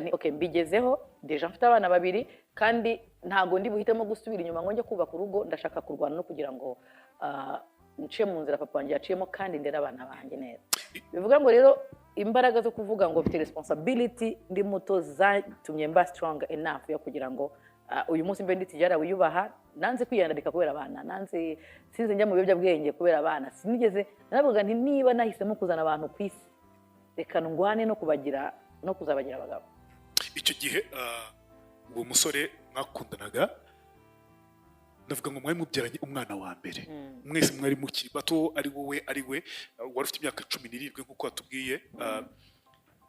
nti okay, mbigezeho, déjà mfite abana babiri, kandi ntabwo ndi buhitemo gusubira inyuma ngo njye kubaka urugo. Ndashaka kurwana no kugira ngo nce mu nzira papa wanjye yaciyemo, kandi ndera abana banjye neza. Bivuga ngo rero imbaraga zo kuvuga ngo mfite responsibility ndi muto zatumye mba strong enough yo kugira ngo uyu munsi mbe ndi Tidjara wiyubaha. Nanze kwiyandarika kubera abana, nanze sinze njya mu biyobyabwenge kubera abana, sinigeze naravuga nti niba nahisemo kuzana abantu ku isi, reka ndwane no kubagira no kuzabagira abagabo. Icyo gihe uwo musore mwakundanaga, ndavuga ngo mwari mubyaranye umwana wa mbere, mwese mwari mukiri bato, ari wowe, ari we, wari ufite imyaka 17 nk'uko watubwiye,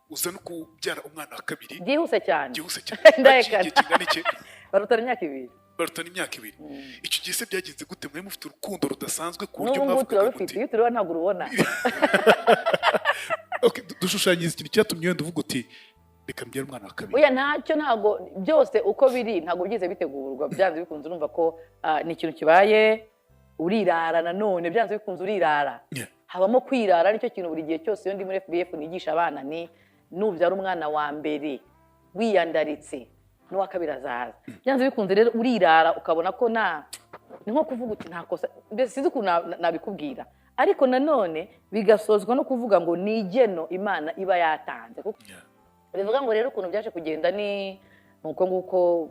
uza no kubyara umwana wa kabiri. Byihuse cyane. Byihuse cyane. Ndahekana. Haciye igihe kingana iki? Barutana imyaka 2. Barutana imyaka 2. Icyo gihe se byagenze gute? Mwari mufite urukundo rudasanzwe ku buryo N'ubu ngubu mwavugaga turarufite. muti Iyo tureba ntabwo urubona. Okay, dushushanyirize ikintu cyatumye wenda uvuga uti reka mbyare umwana wa kabiri. Oya, ntacyo, ntabwo byose uko biri ntabwo byize bitegurwa. Byanze bikunze urumva ko ni ikintu kibaye, urirara nanone, byanze bikunze urirara. Habamo kwirara, nicyo kintu buri gihe cyose iyo ndi muri FBF nigisha abana ni nubyara umwana wa mbere wiyandaritse, n'uwa kabiri azaza. Byanze bikunze rero urirara, ukabona ko nta, ni nko kuvuga uti nta kosa, mbese sinzi ukuntu nabikubwira, ariko nanone bigasozwa no kuvuga ngo ni igeno Imana iba yatanze. Kuko bivuga ngo rero ukuntu byaje kugenda ni uko nguko,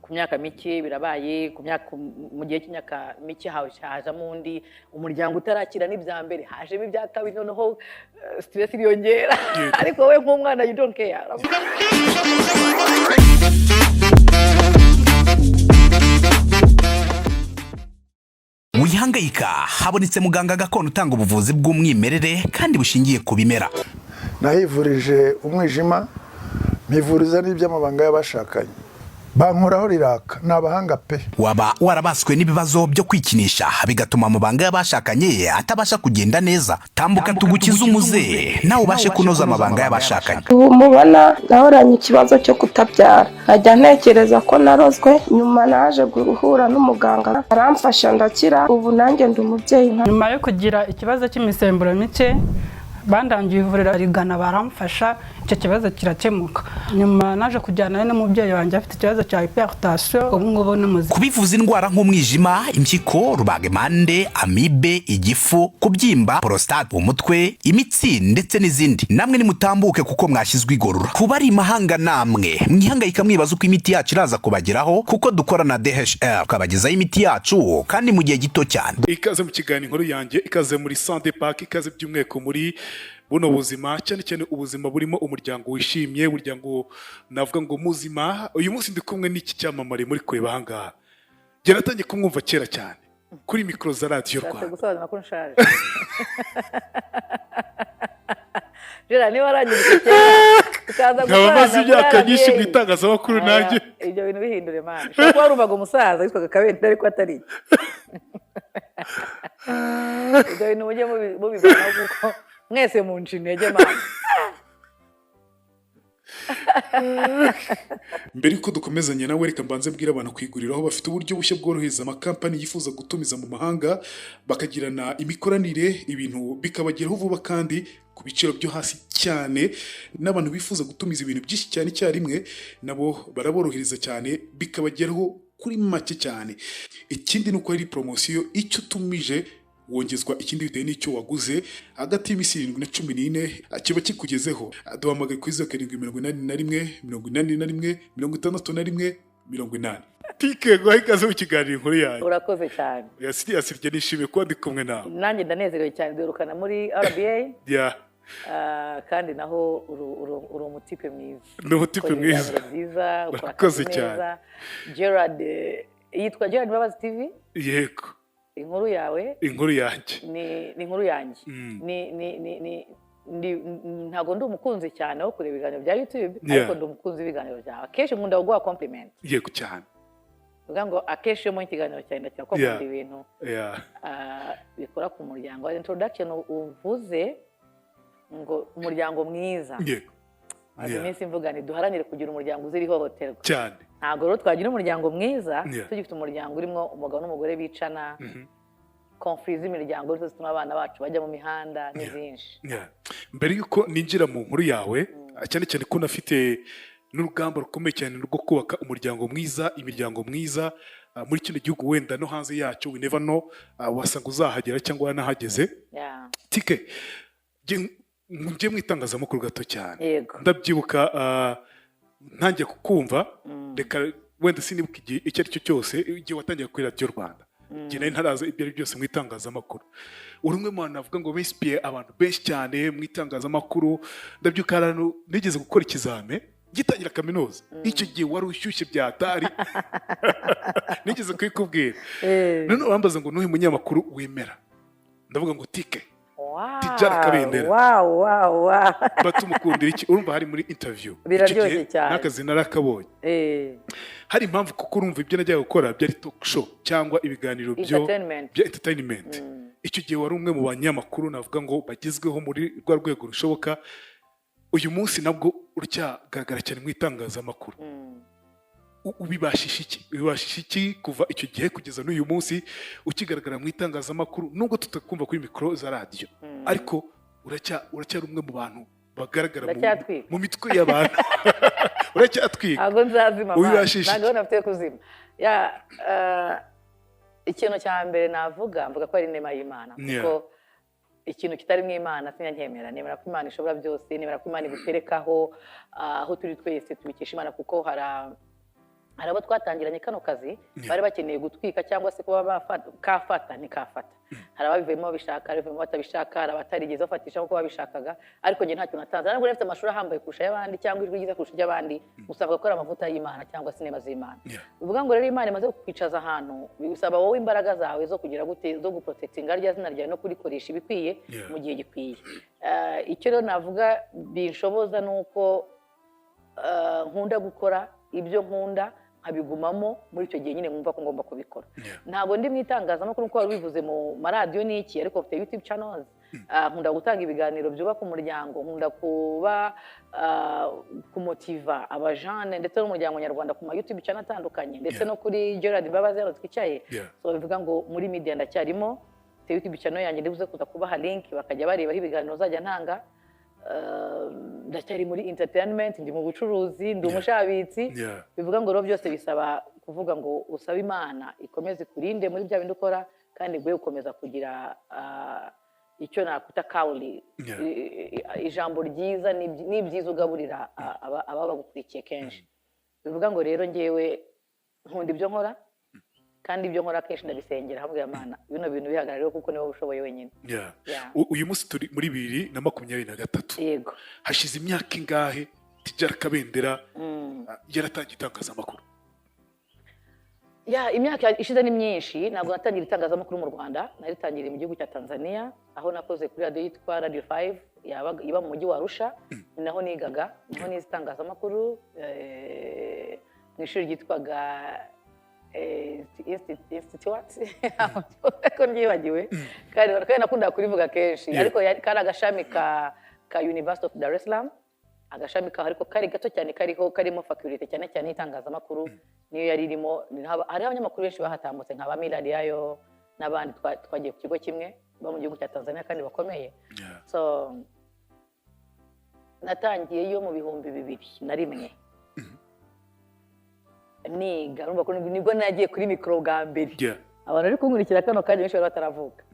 ku myaka mike birabaye, ku myaka, mu gihe cy'imyaka mike hajemo undi, umuryango utarakira n'ibya mbere hajemo ibya kabiri, noneho stress iriyongera. Ariko wowe nk'umwana you don't care. Wihangayika, habonetse muganga gakondo utanga ubuvuzi bw'umwimerere kandi bushingiye ku bimera. Nahivurije umwijima, mpivuriza n'iby'amabanga y'abashakanye, bankoraho riraka, ni abahanga pe. Waba warabaswe n'ibibazo byo kwikinisha bigatuma amabanga y'abashakanye atabasha kugenda neza? Tambuka tugukize umuze, nawe ubashe kunoza amabanga y'abashakanye. Ubu mubona nahoranye ikibazo cyo kutabyara, nkajya ntekereza ko narozwe. Nyuma naje guhura n'umuganga aramfasha ndakira, ubu nanjye ndi umubyeyi nka Nyuma yo kugira ikibazo cy'imisemburo mike, bandangiye ivuriro rigana, baramfasha, icyo kibazo kirakemuka. Nyuma naje kujyana n'umubyeyi wanjye afite ikibazo cya hypertension, ubu ngubu ni muzima. Kubivuza indwara nk'umwijima, impyiko, rubagimpande, amibe, igifu, kubyimba, prostate, umutwe, imitsi ndetse n'izindi, namwe nimutambuke kuko mwashyizwe igorora. Kuba ari imahanga namwe mwihangayika mwibaza uko imiti yacu iraza kubageraho, kuko dukora na DHL tukabagezaho imiti yacu kandi mu gihe gito cyane. Ikaze mu kiganiro Inkuru Yanjye, ikaze muri Sante Park, ikaze by'umwihariko muri buno buzima, cyane cyane ubuzima burimo umuryango wishimye, umuryango navuga ngo muzima. Uyu munsi ndi kumwe n'iki cyamamare muri kureba aha ngaha. Njye natangiye kumwumva kera cyane kuri mikoro za Radiyo Nshatse Rwanda. gusobanura ko nshaje. Gerard, niba warangije kera tukaza Nkaba maze gukorana muri imyaka myinshi mu RBA. itangazamakuru nanjye. Aya, ibyo bintu bihindure mani. Ushobora kuba warumvaga umusaza witwaga Kabendera ariko atari ibyo bintu, mujye mubivanaho kuko mwese munca intege mani. Mbere yuko dukomezanya nawe, reka mbanze mbwira abantu kwiguriraho bafite uburyo bushya bworohereza amakampani yifuza gutumiza mu mahanga, bakagirana imikoranire, ibintu bikabageraho vuba kandi ku biciro byo hasi cyane. N'abantu bifuza gutumiza ibintu byinshi cyane icyarimwe, nabo baraborohereza cyane, bikabageraho kuri make cyane. Ikindi ni uko hari poromosiyo, icyo utumije wongezwa ikindi bitewe n'icyo waguze, hagati y'iminsi 7 na 14 kiba kikugezeho. Duhamagaye kuri 0781 81 61 80. Tike guha ikaze mu kiganiro Inkuru Yanjye. Urakoze cyane. Yasirye, nishimiye kuba ndi kumwe nawe. Nanjye ndanezerewe cyane, duherukana muri RBA. Kandi naho uri umutipe mwiza. Ni umutipe Ukora mwiza. ibiganiro byiza, ukora Urakoze akazi cyane. neza. Gerard, yitwa Gerard Mbabazi TV. Yego. Inkuru yawe Inkuru Yanjye. Ni Inkuru Yanjye. Ni ntabwo ndi umukunzi cyane wo kureba ibiganiro bya YouTube, ariko ndi umukunzi w'ibiganiro byawe. Akenshi nkunda kuguha compliment. Yego cyane. Uvuga ngo akenshi iyo mbonye ikiganiro cyawe ndakira ko nkunda ibintu bikora ku muryango. Introduction uvuze ngo umuryango mwiza. Maze iminsi mvuga nti duharanire kugira umuryango uzira ihohoterwa. Ntabwo rero twagira umuryango mwiza tugifite umuryango urimo umugabo n'umugore bicana, conflits z'imiryango zose zituma abana bacu bajya mu mihanda ni byinshi. Yeah. Mbere yuko ninjira mu nkuru yawe, cyane cyane ko nafite N'urugamba rukomeye cyane rwo kubaka umuryango mwiza, imiryango mwiza muri kino gihugu, wenda no hanze yacyo, we never know, wasanga uzahagera cyangwa wanahageze. TK, njye mu itangazamakuru gato cyane. Ndabyibuka, ntangiye kukumva, reka wenda sinibuka igihe icyo ari cyo cyose, igihe watangiye kuri Radiyo Rwanda, igihe nari ntaraza ibyo ari byo byose mu itangazamakuru. Uri umwe mu bantu navuga ngo binspiriye abantu benshi cyane mu itangazamakuru. Ndabyuka, ahantu nigeze gukora ikizame gitangira kaminuza, icyo gihe wari ushyushye byatari, nigeze kubikubwira. None urambaza ngo nuhe munyamakuru wemera, ndavuga ngo TK Tidjara Kabendera. Wow. Batumukundira iki? Urumva hari muri interview. Biraryoshye Icyo gihe cyane. n'akazi narakabonye. Hari impamvu, kuko urumva ibyo najyaga gukora byari talk show cyangwa ibiganiro byo Entertainment. bya entertainment. Icyo gihe wari umwe mu banyamakuru navuga ngo bagezweho muri rwa rwego rushoboka. Uyu munsi nabwo uracyagaragara cyane mu itangazamakuru. Ubibashisha iki kuva icyo gihe kugeza n'uyu munsi ukigaragara mu itangazamakuru, nubwo tutakumva kuri mikoro za radiyo, ariko uracyari umwe mu bantu bagaragara Ndacyatwika. mu mitwe y'abantu, uracyatwika? Ntabwo nzazima man. Ubibashisha iki? Ntabwo nafite kuzima. Ya, ikintu cya mbere navuga, mvuga ko ari inema y'Imana, kuko ikintu kitari mu Imana sinyankemera. Nemera ko Imana ishobora byose, nemera ko Imana iguterekaho. Aho turi twese tubikesha Imana, kuko hari abo twatangiranye kano kazi bari bakeneye gutwika cyangwa se kuba bafata, kafata ntikafata. Hari ababivuyemo babishaka, hari ababivuyemo batabishaka, hari abatarigeze bafatisha nk'uko babishakaga. Ariko njye ntacyo natanze, ntabwo nari mfite amashuri ahambaye kurusha ay'abandi cyangwa ijwi ryiza kurusha iry'abandi. Gusa avuga ko ari amavuta y'Imana cyangwa se inema z'Imana. Bivuga ngo rero Imana imaze kukwicaza ahantu, bisaba wowe imbaraga zawe zo kugira gute, zo guprotectinga rya zina ryawe no kurikoresha ibikwiye mu gihe gikwiye. Icyo rero navuga binshoboza ni uko nkunda gukora ibyo nkunda, nkabigumamo muri icyo gihe nyine nkumva ko ngomba kubikora. Ntabwo ndi mu itangazamakuru nk'uko wari ubivuze, mu maradiyo n'iki, ariko mfite YouTube channels. Nkunda gutanga ibiganiro byubaka umuryango, nkunda kuba kumotiva abajane ndetse n'umuryango nyarwanda ku ma YouTube channel atandukanye, ndetse no kuri Gerard Mbabazi hano twicaye. So bivuga ngo muri media ndacyarimo, mfite YouTube channel yanjye, ndibuze kuza kubaha link bakajya barebaho ibiganiro nzajya ntanga. Ndacyari muri entertainment, ndi mu bucuruzi, ndi umushabitsi. Bivuga ngo rero byose bisaba kuvuga ngo usabe Imana ikomeze ikurinde muri bya bindi ukora, kandi iguhe gukomeza kugira icyo nakwita kawuri, ijambo ryiza n'ibyiza ugaburira ababa bagukurikiye kenshi. Bivuga ngo rero ngewe nkunda ibyo nkora, kandi ibyo nkora kenshi ndabisengera, hamwe Imana bino bintu bihagarariwe, kuko niwe ushoboye wenyine. Yeah. Uyu munsi turi muri 2023. Yego. Hashize imyaka ingahe Tidjara Kabendera yaratangiye itangazamakuru? Ya, imyaka ishize ni myinshi. Ntabwo natangira itangazamakuru mu Rwanda, naritangiriye mu gihugu cya Tanzania, aho nakoze kuri radiyo yitwa Radio 5 iba mu mujyi wa Arusha. Ni naho nigaga, niho nize itangazamakuru, mu ishuri ryitwaga Institute, ko ryibagiwe, kandi nakundaga kurivuga kenshi. Ariko kari agashami ka University of Dar es Salaam, agashami kaho ariko kari gato cyane, kariho karimo faculty cyane cyane y'itangazamakuru, niyo yari irimo. Hariho abanyamakuru benshi bahatambutse nka ba Millard Ayo n'abandi twagiye ku kigo kimwe bo mu gihugu cya Tanzania kandi bakomeye. So natangiyeyo mu 2001 niga. Urumva ko nibwo nagiye kuri mikoro bwa mbere. Abantu bari kunkurikira kano kanya benshi bari bataravuka.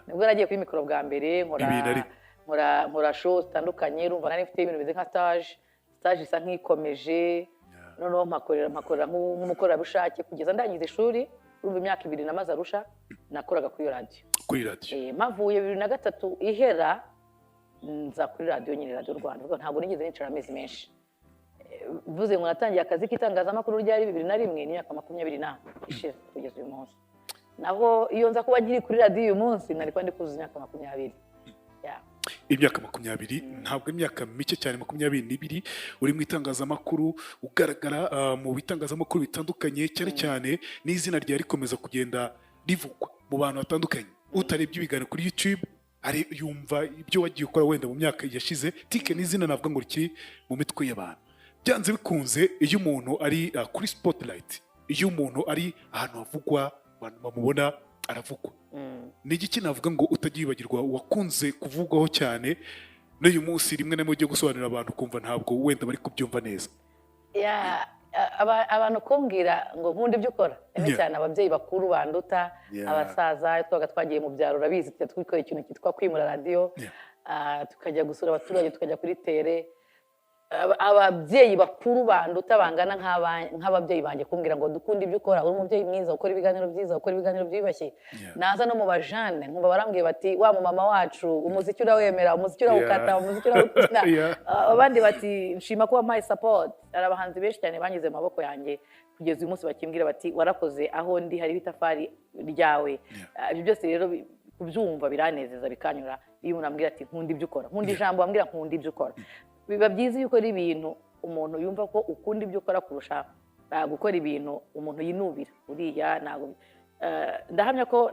Nibwo nagiye kuri mikoro bwa mbere, nkora 2001. nkora show zitandukanye. Urumva nari mfite ibintu bimeze nka stage isa nk'ikomeje. Noneho mpakorera nk'umukorerabushake kugeza ndangiza ishuri. Urumva imyaka 2 namaze Arusha, nakoraga kuri iyo radiyo. Kuri radiyo. Mpavuye 2003 ihera, nza kuri radiyo nyine, Radiyo Rwanda. Ubwo ntabwo nigeze nicara amezi menshi. Mvuze ngo natangiye akazi k'itangazamakuru ryari 2001, ni imyaka 20 na ishize kugeza uyu munsi. Naho iyo nza kuba nkiri kuri radiyo uyu munsi, nari kuba ndi kuzuza imyaka 20. Yeah. Imyaka 20 ntabwo imyaka mike cyane. 22 uri mu itangazamakuru, ugaragara mu bitangazamakuru bitandukanye, cyane cyane n'izina ryawe rikomeza kugenda rivugwa mu bantu batandukanye. Utarebye ibiganiro kuri YouTube ari yumva ibyo wagiye ukora wenda mu myaka yashize. TK n'izina navuga ngo rikiri mu mitwe y'abantu. Byanze bikunze, iyo umuntu ari kuri spotlight, iyo umuntu ari ahantu havugwa, abantu bamubona, aravugwa. Ni igiki navuga ngo utajya wibagirwa wakunze kuvugwaho cyane, n'uyu munsi rimwe na rimwe ugiye gusobanurira abantu ukumva ntabwo wenda bari kubyumva neza? Ya, abantu kumbwira ngo nkunda ibyo ukora cyane cyane ababyeyi bakuru banduta, abasaza twabaga twagiye mu byaro, urabizi, tujya twikora ikintu cyitwa kwimura radiyo, tukajya gusura abaturage, tukajya kuri terrain. Ababyeyi bakuru banduta bangana nk'ababyeyi banjye kumbwira ngo dukunda ibyo ukora, uri umubyeyi mwiza, ukora ibiganiro byiza, ukora ibiganiro byiyubashye. Naza no mu bajane nkumva barambwiye bati: "Wa mu mama wacu, umuziki urawemera, umuziki urawukata, umuziki urawukina." Abandi bati: "Nshima ko wampaye support." Hari abahanzi benshi cyane banyuze mu maboko yanjye kugeza uyu munsi bakimbwira bati: "Warakoze, aho ndi hariho itafari ryawe." Ibyo byose rero kubyumva biranezeza, bikanyura. Iyo umuntu ambwira ati: "Nkunda ibyo ukora," nkunda ijambo bambwira "nkunda ibyo ukora". Biba byiza iyo ukora ibintu umuntu yumva ko ukunda ibyo ukora kurusha gukora ibintu umuntu yinubira. Uriya ntabwo ndahamya ko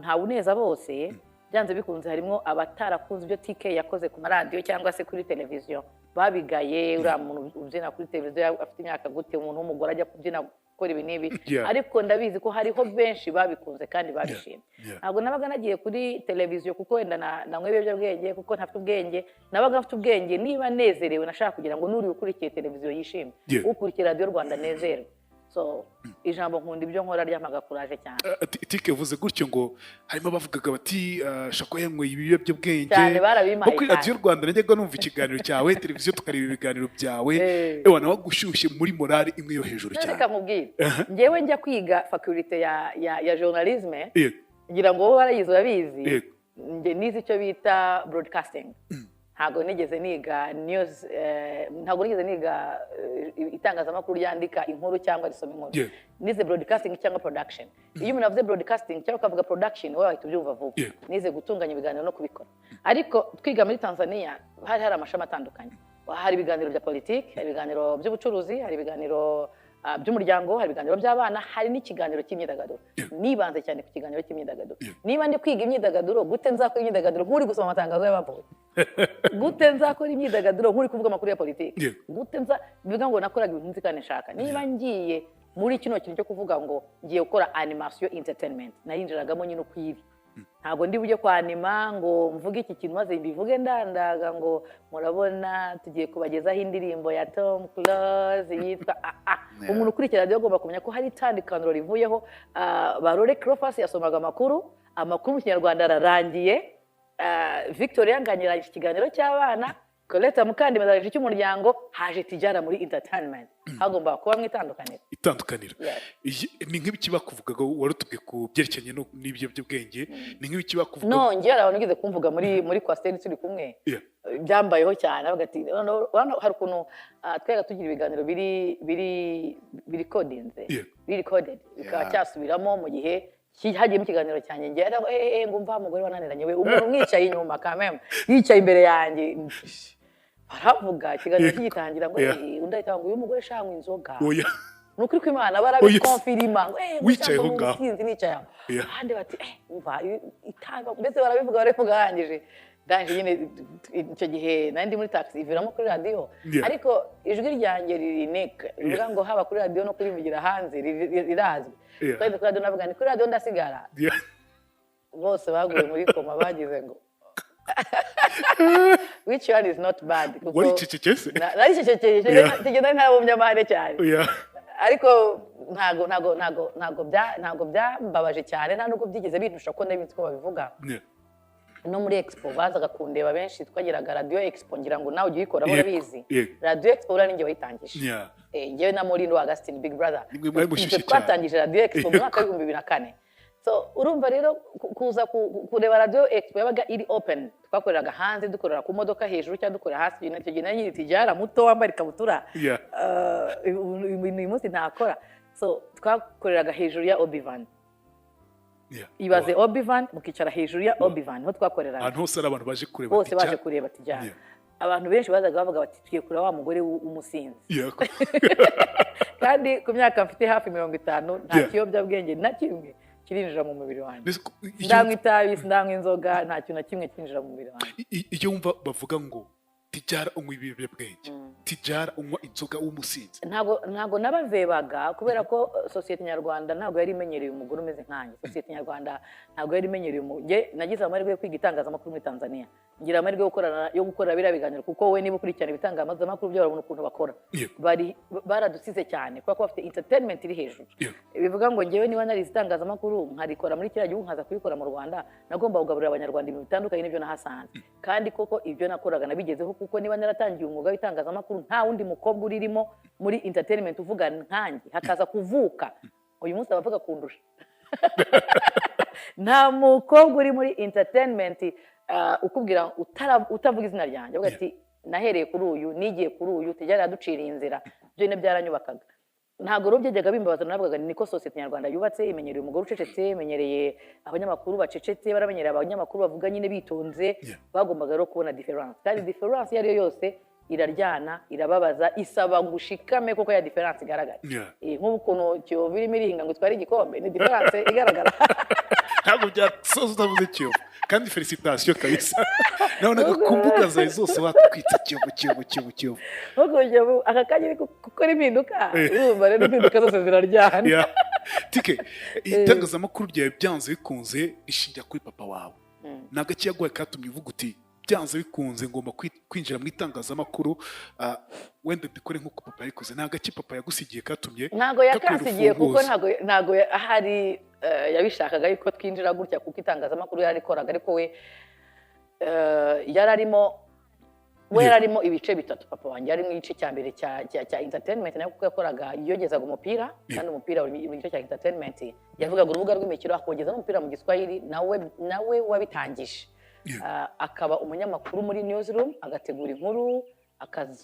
ntawuneza bose. Byanze bikunze harimo abatarakunze ibyo TK yakoze ku maradiyo cyangwa se kuri televiziyo, babigaye: "Uriya muntu ubyina kuri televiziyo afite imyaka gute? Umuntu w'umugore ajya kubyina, gukora ibi n'ibi?" Ariko ndabizi ko hariho benshi babikunze kandi babishimye. Ntabwo nabaga nagiye kuri televiziyo kuko wenda nanywa ibiyobyabwenge, kuko ntafite ubwenge. Nabaga mfite ubwenge. Niba nezerewe, nashaka kugira ngo n'uri ukurikiye televiziyo yishime, ukurikiye Radiyo Rwanda anezerwe. So ijambo "nkunda ibyo nkora" ryampaga courage cyane. Tike uvuze gutyo ngo harimo abavugaga bati "Shako yanyweye ibiyobyabwenge." Cyane, barabimpaye. Nko kuri Cyane. Radiyo Rwanda najyaga numva ikiganiro cyawe, televiziyo tukareba ibiganiro byawe. Ewa, nawe gushyushye muri morale imwe yo hejuru Reka cyane. nkubwire, njyewe njya kwiga faculté ya journalisme, ngira ngo wowe warayize, urabizi. Njye nize icyo bita broadcasting, ntabwo nigeze niga news, ntabwo nigeze niga itangazamakuru ryandika inkuru cyangwa risoma inkuru. Nize broadcasting cyangwa production. Iyo umuntu avuze broadcasting cyangwa ukavuga production, wowe wahita ubyumva vuba. Nize gutunganya ibiganiro no kubikora. Ariko twiga muri Tanzania hari hari amashami atandukanye: hari ibiganiro bya politiki, hari ibiganiro by'ubucuruzi, hari ibiganiro by'umuryango, hari ibiganiro by'abana, hari n'ikiganiro cy'imyidagaduro. Nibanze cyane ku kiganiro cy'imyidagaduro. Niba ndi kwiga imyidagaduro, gute nzakora imyidagaduro nk'uri gusoma amatangazo y'abapfuye? Gute nzakora imyidagaduro nk'uri kuvuga amakuru ya politiki? Gute nza bivuga ngo nakoraga ibintu nzi kandi nshaka? Niba ngiye muri kino kintu cyo kuvuga ngo ngiye gukora animation entertainment, nayinjiragamo nyine uko iri. Ntabwo ndi bujye kwanima ngo mvuge iki kintu maze mbivuge ndandaga ngo murabona tugiye kubagezaho indirimbo ya Tom Close yitwa ah ah. Umuntu ukurikira radiyo agomba kumenya ko hari itandukaniro rivuyeho. Barore Cleophas yasomaga amakuru, amakuru mu Kinyarwanda ararangiye. Victoria Nganyira ikiganiro cy'abana, Colette Mukandima arangije icy'umuryango, haje Tijara muri entertainment. Hagomba kubamo itandukaniro. Itandukaniro. Yes. Ni nk'ibiki bakuvugaga? Wari utubwiye ku byerekeranye n'ibiyobyabwenge, ni nk'ibiki bakuvuga? No, njye hari abantu bigeze kumvuga muri coaster turi kumwe. Byambayeho cyane, avuga ati noneho hari ukuntu twajyaga tugira ibiganiro biri recordinze, biri recorded, bikaba cyasubiramo mu gihe hagiyemo ikiganiro cyanjye. Njye ariko ngo mva umugore wananiranye we, umuntu umwicaye inyuma kameme yicaye imbere yanjye, baravuga ikiganiro kigitangira ngo undi ahita ngo uyu mugore shanywa inzoga. Oya. Ni ukuri kw'Imana, barabikonfirima ngo Wicaye aho ngo ngaho. Umusinzi nicaye aho. Abandi bati umva itabi, mbese barabivuga barabivuga. Arangije ndangije nyine icyo gihe nari ndi muri taxi, iviramo kuri radiyo. Ariko ijwi ryanjye riri unique, bivuga ngo haba kuri radiyo no kurivugira hanze rirazwi. Twageze kuri radiyo, navuga ni kuri radiyo ndasigara. Bose baguye muri koma, bagize ngo which one is not bad, kuko Waricecekeye se? Naricecekeye. Icyo gihe nari ntarabumye amahane cyane. Ariko ntabwo byambabaje cyane, nta nubwo byigeze bintusha ko ndabizi ko babivuga. No muri expo bazaga kundeba benshi, twageraga Radio Expo, ngira ngo nawe ujya uyikoraho, urabizi. Radio Expo buriya ninjye wayitangije. Njyewe na Morindo Augustin, Big Brother. Nimwe mwari mushyushye Nitwe twatangije Radio Expo mu mwaka wa 2004. So urumva rero kuza kureba Radio Expo yabaga iri open, twakoreraga hanze, dukorera ku modoka hejuru cyangwa dukorera hasi. Icyo gihe nari nyiri Tijara muto wambaye ikabutura. Uyu munsi ntakora. So twakoreraga hejuru ya Obivan. Ibaze Obivan, mukicara hejuru ya Obivan, niho twakoreraga. Ahantu hose hari abantu baje kureba Bose baje Tijara. kureba Tijara. Abantu benshi bazaga bavuga bati: "Tugiye kureba wa mugore w'umusinzi." Kandi ku myaka mfite hafi 50, nta kiyobyabwenge na kimwe kirinjira mu mubiri wanjye. Mbese Ndanywa itabi, sindanywa inzoga, nta kintu na kimwe kinjira mu mubiri wanjye. Iyo wumva bavuga ngo Tijara unywa ibiyobyabwenge, Tijara unywa inzoga, w'umusinzi. Ntabwo nabavebaga, kubera ko sosiyete nyarwanda ntabwo yari imenyereye umugore umeze nkanjye. Sosiyete nyarwanda ntabwo yari imenyereye umugore. Nagize amahirwe yo kwiga itangazamakuru muri Tanzania, ngira amahirwe yo gukora biriya biganiro, kuko we niba ukurikirana ibitangazamakuru byabo, urabona ukuntu bakora. Bari baradusize cyane kubera ko bafite entertainment iri hejuru. Bivuga ngo ngewe niba narize itangazamakuru, nkarikora muri kiriya gihugu, nkaza kubikora mu Rwanda, nagomba kugaburira Abanyarwanda ibintu bitandukanye n'ibyo nahasanze. Kandi koko ibyo nakoraga nabigezeho, kuko niba naratangiye umwuga w'itangazamakuru nta wundi mukobwa uririmo muri entertainment uvuga nkanjye, hakaza kuvuka uyu munsi abavuga kundusha, nta mukobwa uri muri entertainment ukubwira utavuga izina ryanjye, avuga ati nahereye kuri uyu, nigiye kuri uyu, Tijara yaduciriye inzira. Ibyo nyine byaranyubakaga. Ntabwo rero byajyaga bimbabaza. Navugaga niko sosiyete nyarwanda yubatse, imenyereye umugore ucecetse, imenyereye abanyamakuru bacecetse, baramenyereye abanyamakuru bavuga nyine bitonze. Bagombaga rero kubona différence, kandi différence iyo ari yo yose iraryana, irababaza, isaba ngo ushikame kuko ya différence igaragara. Nk'ubu ukuntu Kiyovu irimo irihinga ngo itware igikombe, ni différence igaragara. Ntabwo byasoza utavuze Kiyovu. Kandi félicitations kabisa, nabonaga ku mbuga zawe zose watwitse Kiyovu, Kiyovu, Kiyovu, Kiyovu. Nk'uko Kiyovu aka kanya iri gukora impinduka, urumva rero impinduka zose ziraryana. Yeah. Tike, itangazamakuru ryawe byanze bikunze rishingira kuri papa wawe. Ni agaki yaguhaye katumye uvuga uti byanze bikunze ngomba kwinjira mu itangazamakuru, wenda mbikore nk'uko papa yabikoze? Ni agaki papa yagusigiye katumye Ntabwo kakwera yakansigiye, kuko urufunguzo? ntabwo ahari yabishakaga yuko twinjira gutya, kuko itangazamakuru yararikoraga, ariko we yari arimo we yari arimo ibice bitatu. Papa wanjye yarimo igice cya mbere cya entertainment nawe, kuko yakoraga yogezaga umupira, kandi umupira uri mu gice cya entertainment. Yavugaga urubuga rw'imikino, akogeza n'umupira mu Giswahili, nawe wabitangije. Akaba umunyamakuru muri newsroom, agategura inkuru,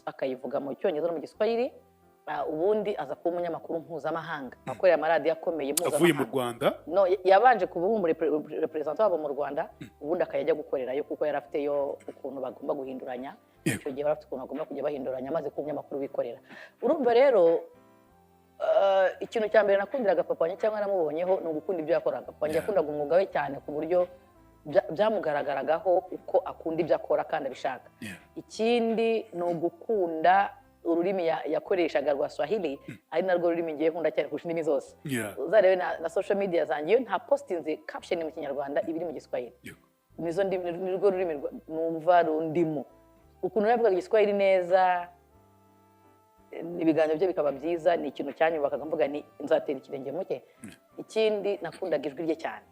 akayivuga mu Cyongereza no mu Giswahili. Ubundi aza kuba umunyamakuru mpuzamahanga, akorera amaradiyo akomeye Avuye mu mpuzamahanga. Rwanda? No, yabanje kuba umurepresentant wabo mu Rwanda, ubundi akajya ajya gukorerayo, kuko yari afiteyo ukuntu bagomba guhinduranya. Icyo gihe bari bafite ukuntu bagomba kujya bahinduranya, maze kuba umunyamakuru wikorera. Urumva rero, ikintu cya mbere nakundiraga papa wanjye cyangwa namubonyeho ni ugukunda ibyo yakoraga. Papa wanjye yakundaga umwuga we cyane, ku buryo byamugaragaraga uko akunda ibyo akora kandi abishaka. Ikindi ni ugukunda ururimi yakoreshaga rwa Swahili, ari narwo rurimi ngiye nkunda cyane kurusha indimi zose. Uzarebe na social media zanjye, iyo nta postinze caption mu Kinyarwanda, iba iri mu Giswahili. Nizo ndimi, nirwo rurimi numva rundimo. Ukuntu yavugaga Igiswahili neza, ibiganiro bye bikaba byiza, ni ikintu cyanyubakaga, mvuga ni nzatera ikirenge mu cye. Ikindi, nakundaga ijwi rye cyane.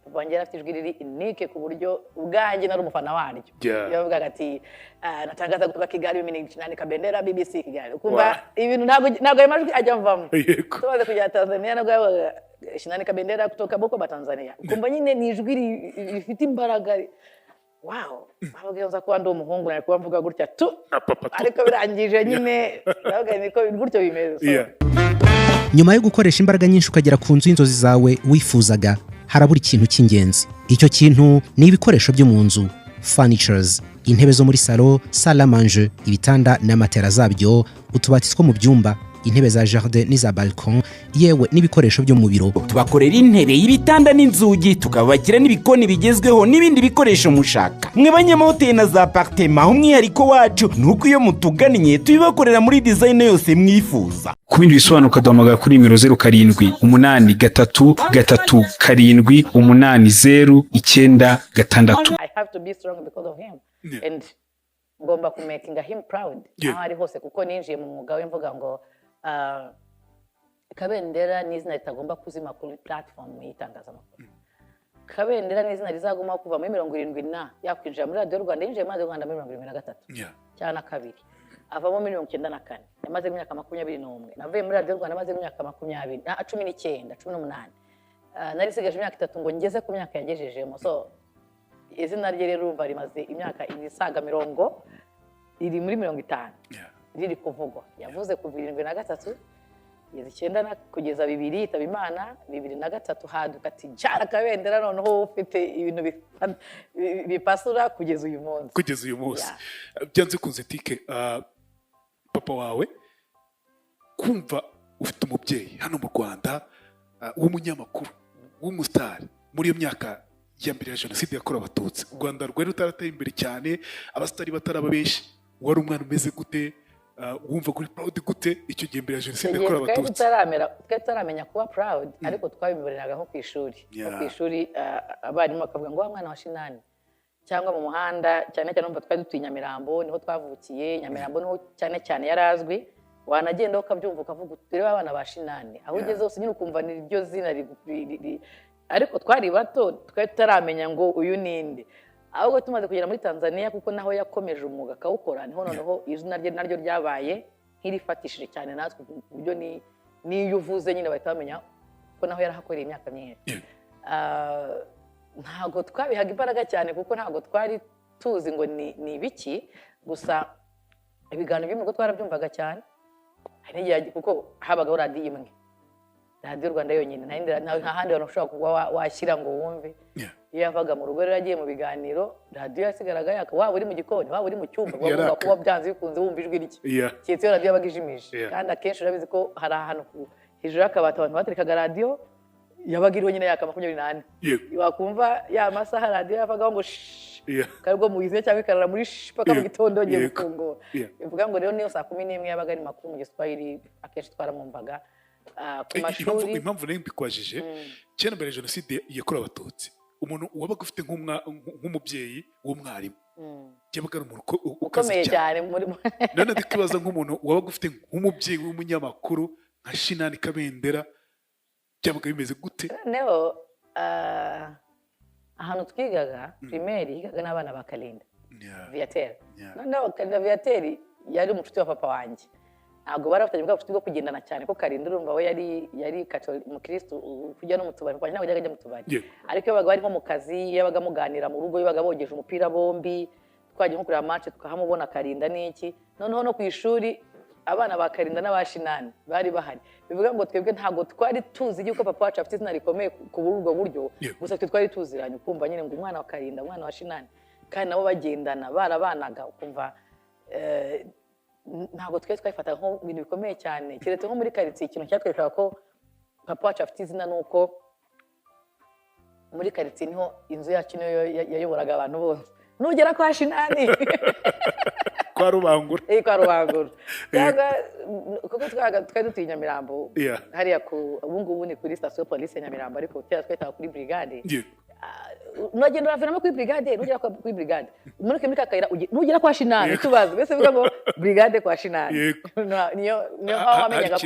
Papa wanjye yari afite ijwi riri unique, ku buryo ubwanjye nari umufana waryo. Yavugaga ati "Ah, natangaza kutoka Kigali, mimi ni Nani Kabendera, BBC Kigali." Ukumva ibintu ntabwo ayo majwi ajya mvamo. Tumaze kujya Tanzania nabwo yavugaga Shinani Kabendera kutoka Bukoba, Tanzania. Ukumva nyine ni ijwi rifite imbaraga. Wow, bavuga nza kuba ndi umuhungu nari kuba mvuga gutya tu. Na papa tu. Ariko birangije nyine, ndavuga niko gutyo bimeze. So, Nyuma yo gukoresha imbaraga nyinshi ukagera ku nzu y'inzozi zawe wifuzaga, harabura ikintu cy'ingenzi. Icyo kintu ni ibikoresho byo mu nzu, furnitures: intebe zo muri salo, salle à manger, ibitanda na matera zabyo, utubati two mu byumba, intebe za jardin n'iza balcon, yewe n'ibikoresho byo mu biro. Tubakorera intebe, y'ibitanda n'inzugi, tukabakira n'ibikoni bigezweho n'ibindi bikoresho mushaka. Mwe banyamahoteli na za appartement, umwihariko wacu ni uko iyo mutugannye tubibakorera muri design yose mwifuza. Ku bindi bisobanuro ukaduhamagara kuri nimero 0783378096. I have to be strong because of him. And ngomba kumakinga him proud aho ari hose, kuko ninjiye mu mwuga we mvuga ngo Kabendera ni izina ritagomba kuzima kuri platform y'itangazamakuru. Kabendera ni izina rizagumaho kuva muri 70 na yakwinjira muri Radiyo Rwanda. Yinjiye muri Radiyo Rwanda muri 73 cyangwa na kabiri, avamo muri 94, yamaze imyaka 21. Navuye muri Radiyo Rwanda maze imyaka 20 na 19, 18. Nari nsigaje imyaka 3 ngo ngeze ku myaka yagejejemo. So izina rye rero urumva rimaze imyaka isaga 40, iri muri 50 riri kuvugwa. Yavuze kuva 73 kugeza icyenda kugeza 2000 yitaba Imana 2003, haduka ati Tijara Kabendera, noneho ufite ibintu bipasura kugeza uyu munsi. Kugeza uyu munsi. Byanze kunze, Tike, papa wawe, kumva ufite umubyeyi hano mu Rwanda w'umunyamakuru w'umusitari muri iyo myaka ya mbere ya Jenoside yakorewe Abatutsi, u Rwanda rwari rutarateye imbere cyane, abasitari bataraba benshi. Wari umwana umeze gute? Wumva kuri proud gute icyo gihe mbere ya jenoside yakorewe Abatutsi? Twari tutaramenya kuba proud, ariko twabiboreraga nko ku ishuri. Ku ishuri abarimu bakavuga ngo wa mwana wa Shinani, cyangwa mu muhanda, cyane cyane umva twari dutuye Nyamirambo, niho twavukiye. Nyamirambo niho cyane cyane yarazwi, wanagenda ukabyumva ukavuga uti reba abana ba Shinani, aho ugeze hose nyine ukumva ni ryo zina. Ariko twari bato, twari tutaramenya ngo uyu ninde. Ahubwo tumaze kugera muri Tanzania, kuko naho yakomeje umwuga akawukora, niho noneho izina rye naryo ryabaye nk'irifatishije cyane natwe, ku buryo n'iyo uvuze nyine bahita bamenya ko naho yarahakoreye imyaka myinshi. Ntabwo twabihaga imbaraga cyane, kuko ntabwo twari tuzi ngo ni ibiki. Gusa ibiganiro byo mu rugo twarabyumvaga cyane, kuko habagaho radiyo imwe, Radiyo Rwanda yonyine, nta handi hantu ushobora kuba washyira ngo wumve. Iyo yavaga mu rugo rero agiye mu biganiro, radiyo yasigaraga yaka, waba uri mu gikoni, waba uri mu cyumba, wagomba kuba byanze bikunze wumva ijwi rye, keretse iyo radiyo yabaga ijimije. Kandi akenshi urabizi ko hari ahantu hejuru y'akabati abantu baterekaga radiyo, yabaga iriho nyine yaka 24. Wakumva ya masaha radiyo yavagaho ngo shh, karibwo mugize cyangwa ikarara muri shh paka mu gitondo ngiye gufungura. Bivuga ngo rero niyo saa 11 yabaga ari makuru mu Giswahili, akenshi twaramwumvaga. Ku mashuri. Impamvu nayo mbikwajije, kera mbere jenoside yakorewe Abatutsi, umuntu wabaga ufite nk'umubyeyi w'umwarimu yabaga ari umuntu ukomeye cyane. None ndikibaza nk'umuntu wabaga ufite nk'umubyeyi w'umunyamakuru nka Shinani Kabendera, byabaga bimeze gute? Noneho ahantu twigaga primaire, higaga n'abana ba Kalinda Viateur. Noneho Kalinda Viateur yari umucuti wa papa wanjye, ntabwo bari bafitanye bwa bucuti bwo kugendana cyane, ko Kalinda urumva we yari umukristo, kujya no mu tubari, papa ntabwo yajyaga ajya mu tubari. Ariko iyo babaga bari nko mu kazi, iyo babaga muganira mu rugo, iyo babaga bogeje umupira bombi, twagiye nko kureba match tukahamubona Kalinda n'iki. Noneho no ku ishuri abana ba Kalinda n'aba Shinani bari bahari. Bivuga ngo twebwe ntabwo twari tuzi yuko papa wacu afite izina rikomeye ku ubwo buryo, gusa twe twari tuziranye, ukumva nyine ngo umwana wa Kalinda, umwana wa Shinani, kandi nabo bagendana, barabanaga, ukumva ntabwo twe twayifata nko ibintu bikomeye cyane. Keretse nko muri karitsiye, ikintu cyatwerekaga ko papa wacu afite izina nuko muri karitsiye niho inzu yacu niyo yayoboraga abantu bose. Nugera kwa Shinani kwa Rubangura, kwa Rubangura, kuko twari dutuye Nyamirambo, hariya ku ubu ngubu ni kuri station police ya Nyamirambo, ariko kera twitaga kuri brigade. Nugenda uraviramo kuri brigade, nugera kuri brigade umanuke muri kakayira, nugera kwa Shinani tubaze mbese bivuga ngo brigade kwa Shinani. Niyo aho wamenyaga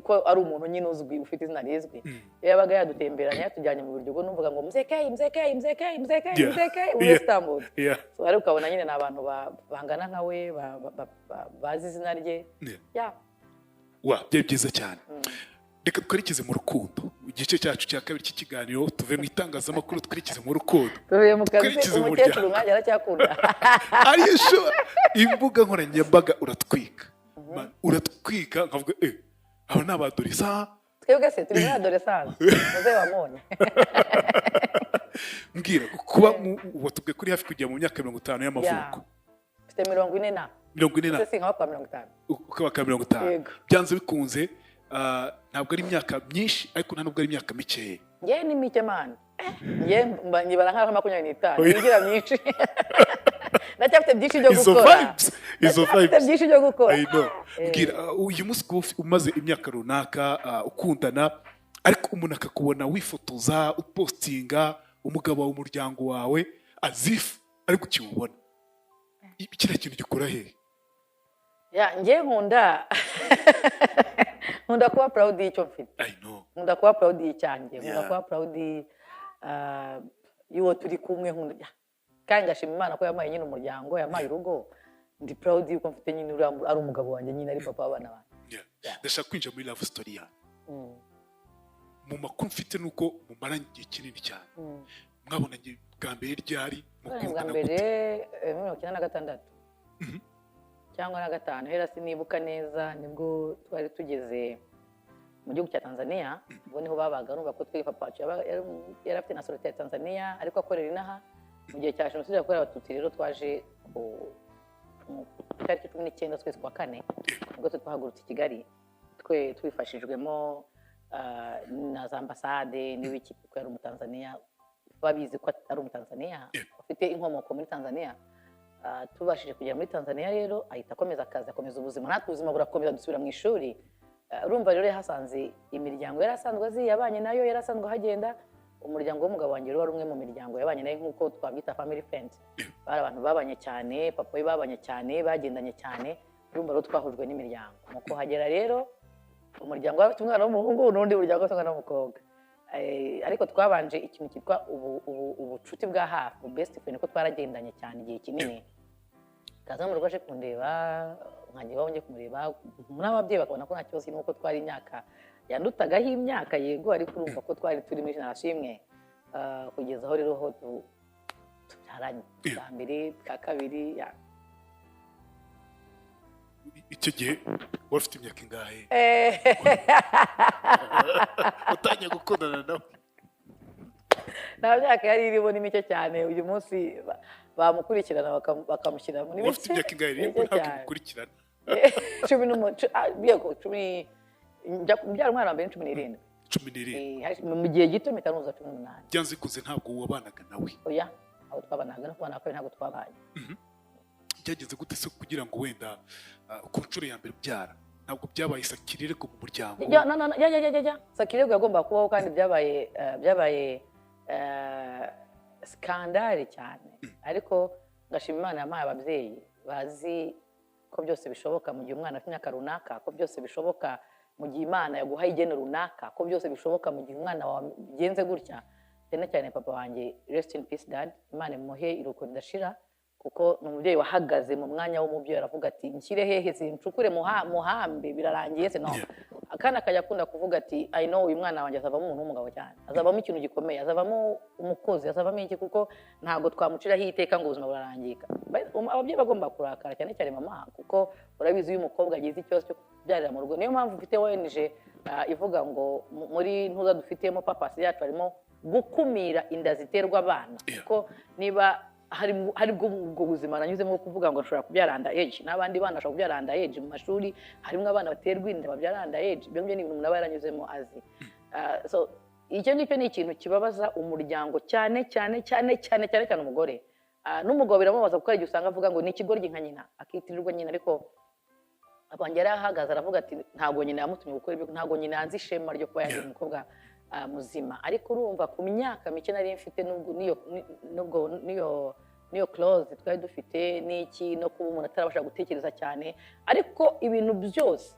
ko ari umuntu nyine uzwi, ufite izina rizwi. Iyo yabaga yadutemberanye yatujyanye mu buryo, numvaga ngo muzekeye muzekeye muzekeye muzekeye muzekeye uwestambutse. So ariko ukabona nyine ni abantu bangana nka we, bazi izina rye. Wa byari byiza cyane. Reka twerekeze mu rukundo, igice cyacu cya kabiri cy'ikiganiro, tuve mu itangazamakuru twerekeze mu rukundo. Tuvuye mu kazi, umukecuru nkanjye aracyakunda. Ariyo imbuga nkoranyambaga uratwika, uratwika nkavuga aba ni abadoresa. Twebwe se turi muri adolescence, muze wamubonye. Mbwira kuba watubwiye kuri hafi kujya mu myaka 50 y'amavuko. Mfite 40 na. 40 na. Se sinka kwa 50. Ukaba ka 50. Byanze bikunze ntabwo ari imyaka myinshi, ariko nta nubwo ari imyaka mikeya. Nge ni mike man. Nge nyibara nka 25, ngira myinshi. Ndacyafite byinshi byo gukora. Izo vibes. Byinshi byo gukora. I know. Mbwira uyu munsi umaze imyaka runaka ukundana, ariko umuntu akakubona wifotoza, upostinga umugabo wawe, umuryango wawe, azif ariko ukiwubona. Kiriya kintu gikora he? Ya, nge nkunda kuba proud y'icyo mfite. I know. Nkunda kuba proud y'icyanjye, nkunda kuba proud y'uwo turi kumwe, nkunda kandi ngashima Imana ko yampaye nyine umuryango, yampaye urugo. Ndi proud yuko mfite nyine ari umugabo wanjye nyine, ari papa w'abana banjye. Ndashaka kwinjira muri love story yawe. Mu makuru mfite nuko mumaranye igihe kinini cyane. Mwabonanye bwa mbere ryari? Mukundana gute? Bwa mbere 96 cyangwa na 5, hera sinibuka neza, nibwo twari tugeze mu gihugu cya Tanzania. Ubwo niho babaga, urumva ko twe papa wacu yari afite nationalité ya Tanzania, ariko akorera inaha. Mu gihe cya jenoside yakorewe Abatutsi rero twaje ku tariki 19 z'ukwezi kwa 4, ubwo twahagurutse i Kigali, twe twifashijwemo na za ambasade n'ibiki, kuko yari Umutanzania, babizi ko ari Umutanzania ufite inkomoko muri Tanzania. Tubashije kugera muri Tanzania rero, ahita akomeza akazi, akomeza ubuzima, natwe ubuzima burakomeza, dusubira mu ishuri. Urumva rero yahasanze imiryango yari asanzwe azi, yabanye nayo, yari asanzwe ahagenda. Umuryango w'umugabo wanjye rero wari umwe mu miryango yabanye nayo, nk'uko twabyita family friend. Bari abantu babanye cyane, papa we babanye cyane, bagendanye cyane. Urumva rero twahujwe n'imiryango. Mu kuhagera rero, umuryango wari ufite umwana w'umuhungu, n'undi muryango ufite umwana w'umukobwa. Ariko twabanje ikintu cyitwa ubucuti bwa hafi, best friend, ko twaragendanye cyane igihe kinini. Kaza mu rugo aje kundeba, nkanjye iwabo njye kumureba, n'ababyeyi bakabona ko nta kibazo kirimo, kuko twari imyaka yandutagaho imyaka, yego, ariko urumva ko twari turi muri generation imwe. Kugeza aho rero ho tubyaranye bwa mbere, bwa kabiri ya. Icyo gihe wari ufite imyaka ingahe utangiye gukundana nawe? Nta myaka yari irimo, ni mike cyane. Uyu munsi bamukurikirana bakamushyira muri Wari ufite imyaka ingahe rero? mike Ntabwo cyane. imukurikirana. Cumi yego, 10, njya kubyara umwana wa mbere ni 17. 17. Mu gihe gito mpita nuzuza 18. Byanze bikunze ntabwo wabanaga nawe? Oya, ntabwo twabanaga, no kubana kabiri ntabwo twabanye. Byagenze gute se kugira ngo wenda ku nshuro ya mbere ubyara ntabwo byabaye sakirirego mu muryango? Ya, no, no, no, ya, ya, ya, ya, ya. Sakirego yagombaga kubaho, kandi byabaye scandale cyane, ariko ngashima Imana yampaye ababyeyi bazi ko byose bishoboka mu gihe umwana afite imyaka runaka, ko byose bishoboka mu gihe Imana yaguhaye igeno runaka, ko byose bishoboka mu gihe umwana wawe bigenze gutya. Cyane cyane papa wanjye, rest in peace dad, Imana imuhe iruhuko ridashira, kuko ni umubyeyi wahagaze mu mwanya w'umubyeyi, aravuga ati: "Nshyire hehe? Sincukure muhambe, birarangiye se?" No, akana akajya akunda kuvuga ati: "I know uyu mwana wanjye azavamo umuntu w'umugabo cyane, azavamo ikintu gikomeye, azavamo umukozi, azavamo iki, kuko ntabwo twamuciraho iteka ngo ubuzima burarangika." Ababyeyi bagomba kurakara, cyane cyane mama, kuko urabizi iyo umukobwa agize ikibazo cyo kubyarira mu rugo. Niyo mpamvu mfite ONG ivuga ngo muri ntuza dufitemo purpose yacu harimo gukumira inda ziterwa abana, kuko niba hari ubwo buzima nanyuzemo bwo kuvuga ngo nshobora kubyara under age, n'abandi bana bashobora kubyara under age, mu mashuri harimo abana baterwa inda babyara under age. Ibyo ngibyo ni ibintu umuntu aba yaranyuzemo azi. So icyo ngicyo ni ikintu kibabaza umuryango cyane cyane cyane cyane cyane cyane umugore. N'umugabo biramubaza, kuko hari igihe usanga avuga ngo ni ikigoryi nka nyina, akitirirwa nyina. Ariko wanjye yari ahagaze aravuga ati: "Ntabwo nyina yamutumye gukora ibyo, ntabwo nyina yanze ishema ryo kuba yagira umukobwa muzima." Ariko urumva ku myaka mike nari mfite, n'ubwo n'iyo close twari dufite n'iki, no kuba umuntu atarabasha gutekereza cyane, ariko ibintu byose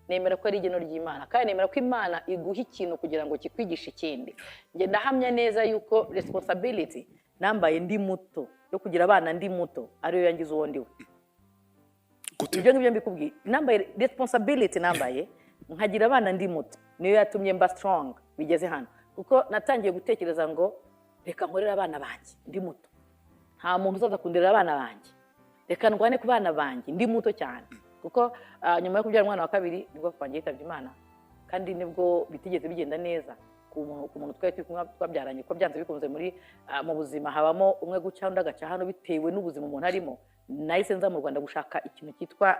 nemera ko ari igeno ry'Imana, kandi nemera ko Imana iguha ikintu kugira ngo kikwigishe ikindi. Njye ndahamya neza yuko responsibility nambaye ndi muto yo kugira abana ndi muto ariyo yangize uwo ndiwe. Gute? Ibyo ngibyo mbikubwiye, nambaye responsibility, nambaye nkagira abana ndi muto, niyo yatumye mba strong bigeze hano, kuko natangiye gutekereza ngo reka nkorere abana banjye ndi muto, nta muntu uzaza kunderera abana banjye, reka ndwane ku bana banjye ndi muto cyane, kuko nyuma yo kubyara umwana wa kabiri nibwo papa wanjye yitabye Imana, kandi nibwo bitigeze bigenda neza ku muntu twari turi kumwe twabyaranye, ko byanze bikunze muri mu buzima habamo umwe guca undi agaca hano bitewe n'ubuzima umuntu arimo. Nahise nza mu Rwanda gushaka ikintu cyitwa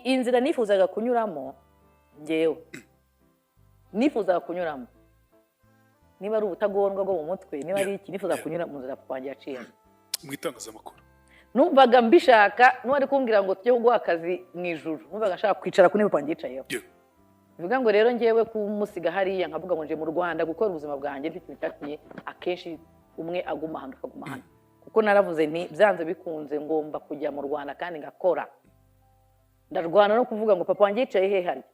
inzira nifuzaga kunyuramo. Ngewe nifuzaga kunyuramo, niba ari ubutagondwa bwo mu mutwe, niba ari iki, nifuzaga kunyura mu nzira papa wanjye yaciyemo. Mu itangazamakuru? Numvaga mbishaka, n'uwari kumbwira ngo tujye kuguha akazi mu ijuru, numvaga nshaka kwicara ku ntebe papa wanjye yicayeho. Bivuga ngo rero ngewe kumusiga hariya nkavuga ngo nje mu Rwanda gukora ubuzima bwanjye, nicyo kintu cyatumye akenshi umwe aguma hano akaguma hano, kuko naravuze nti byanze bikunze ngomba kujya mu Rwanda kandi ngakora. Ndarwana no kuvuga ngo papa wanjye yicaye he harya.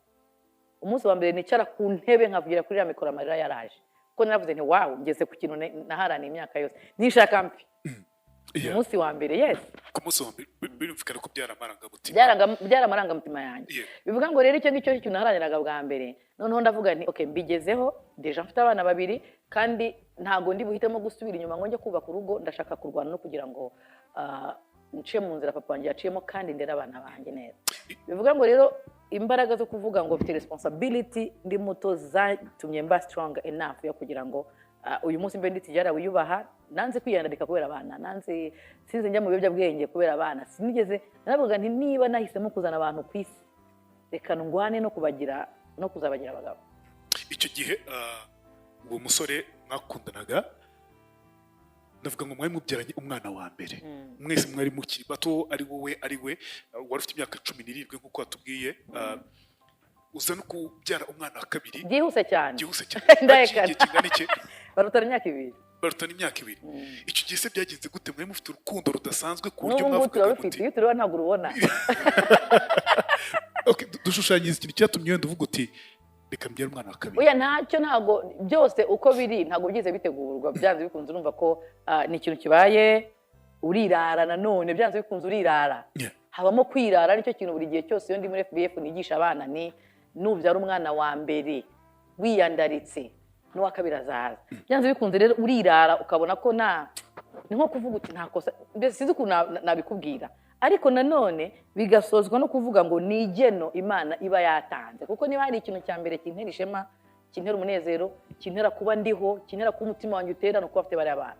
Umunsi wa mbere nicara ku ntebe nkavugira kuri iriya mikoro, amarira yaraje, kuko naravuze nti: "Wow, ngeze ku kintu naharaniye imyaka yose, nishaka mbi." Umunsi wa mbere, yes. Ku munsi wa mbere birumvikana ko byari amarangamutima. Byari amarangamutima yanjye. Bivuga ngo rero icyo ngicyo kintu naharaniraga bwa mbere. Noneho ndavuga nti: "Okay, mbigezeho déjà, mfite abana babiri, kandi ntabwo ndi buhitemo gusubira inyuma ngo njye kubaka urugo. Ndashaka kurwana no kugira ngo nce mu nzira papa wanjye yaciyemo kandi ndere abana banjye neza." Bivuga ngo rero imbaraga zo kuvuga ngo mfite responsibility ndi muto zatumye mba strong enough yo kugira ngo uyu munsi mbe ndi Tidjara wiyubaha. Nanze kwiyandarika kubera abana, nanze, sinze njya mu biyobyabwenge kubera abana, sinigeze. Naravuga nti niba nahisemo kuzana abantu ku isi, reka ndwane no kubagira no kuzabagira abagabo. Icyo gihe uwo musore mwakundanaga Ndavuga ngo mwari mubyaranye umwana wa mbere, mwese mwari mukiri bato, ari wowe, ari we, wari ufite imyaka 17 nk'uko watubwiye, uza no kubyara umwana wa kabiri. Byihuse cyane. Byihuse cyane. Ndahekana. Haciye igihe kingana iki? Barutana imyaka 2. Barutana imyaka 2. Icyo gihe se byagenze gute? Mwari mufite urukundo rudasanzwe ku buryo N'ubu ngubu mwavugaga turarufite. muti Iyo tureba ntabwo urubona. Okay, dushushanyirize ikintu cyatumye wenda uvuga uti: "Reka mbyare umwana wa kabiri." Oya, ntacyo, ntabwo byose uko biri ntabwo byize bitegurwa. Byanze bikunze urumva ko ni ikintu kibaye, urirara nanone, byanze bikunze urirara. Habamo kwirara, nicyo kintu buri gihe cyose iyo ndi muri FBF nigisha abana ni nubyara umwana wa mbere wiyandaritse, n'uwa kabiri azaza. Byanze bikunze rero urirara, ukabona ko nta, ni nko kuvuga uti nta kosa, mbese sinzi ukuntu nabikubwira. Ariko nanone bigasozwa no kuvuga ngo ni igeno Imana iba yatanze, kuko niba hari ikintu cya mbere kintera ishema, kintera umunezero, kintera kuba ndiho, kintera kuba umutima wanjye utera, ni ukuba mfite bariya bana.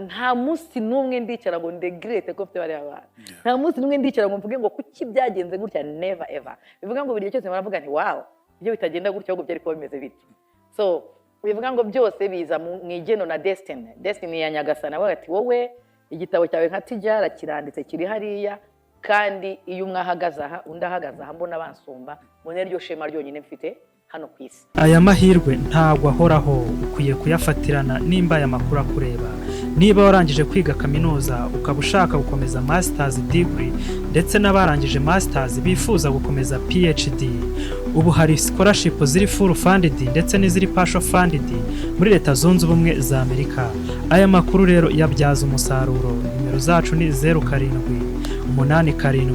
Nta munsi n'umwe ndicara ngo ndegrete ko mfite bariya bana. Nta munsi n'umwe ndicara ngo mvuge ngo kuki byagenze gutya, never ever. Bivuga ngo buri gihe cyose baravuga nti: "Wow, ibyo bitagenda gutya ahubwo byari kuba bimeze bityo." So bivuga ngo byose biza mu igeno na destiny ya Nyagasani. Avuga ati: "Wowe igitabo cyawe nka Tijara kiranditse, kiri hariya." Kandi iyo umwe ahagaze aha, undi ahagaze aha, mbona bansumba, mbona iryo shema ryonyine mfite hano ku isi. Aya mahirwe ntabwo ahoraho, ukwiye kuyafatirana nimba aya makuru akureba. Niba warangije kwiga kaminuza ukaba ushaka gukomeza masters degree, ndetse n'abarangije masters bifuza gukomeza PhD, ubu hari scholarship ziri full funded ndetse n'iziri partial funded muri Leta Zunze Ubumwe za Amerika. Aya makuru rero yabyaza umusaruro. Nimero zacu ni 0787 40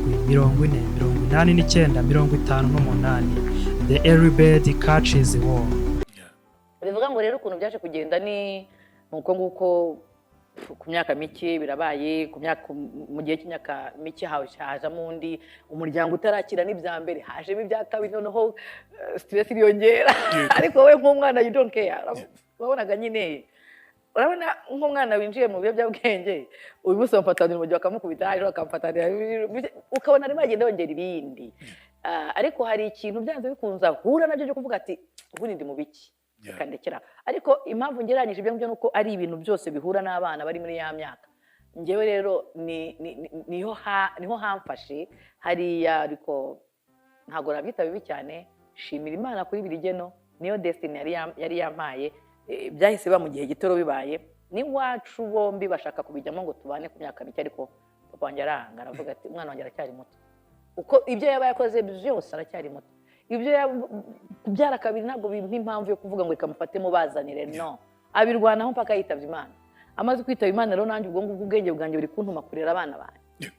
89 58. The early bird catches worm. Bivuga ngo rero ukuntu byaje kugenda ni uko nguko. Ku myaka mike birabaye, ku myaka, mu gihe cy'imyaka mike hajamo undi, umuryango utarakira n'ibya mbere hajemo ibya kabiri, noneho stress iriyongera. Ariko wowe nk'umwana, you don't care. Wabonaga nyine, urabona nk'umwana winjiye mu biyobyabwenge, uyu munsi bamufatanira umujyi bakamukubita, ejo bakamufatanira, ukabona arimo agenda yongera ibindi. Ariko hari ikintu byanze bikunze ahura nabyo byo kuvuga ati: "Ubundi ndi mu biki? Reka ndekera." Ariko impamvu ngereranyije ibyo ngibyo ni uko ari ibintu byose bihura n'abana bari muri ya myaka. Njyewe rero niho hamfashe hariya, ariko ntabwo nabyita bibi cyane. Shimira Imana kuri buri geno, niyo destiny yari yampaye. Byahise biba mu gihe gito bibaye. N'iwacu bombi bashaka kubijyamo ngo tubane ku myaka mike, ariko papa wanjye aranga, aravuga ati: "Umwana wanjye aracyari muto, uko ibyo yaba yakoze byose aracyari muto. Ibyo kubyara kabiri ntabwo bimpa impamvu yo kuvuga ngo reka mufate mubazanire." No abirwanaho mpaka yitabye Imana. Amaze kwitaba Imana rero, nanjye ubwo ngubwo ubwenge bwanjye buri kuntuma kurera abana banjye,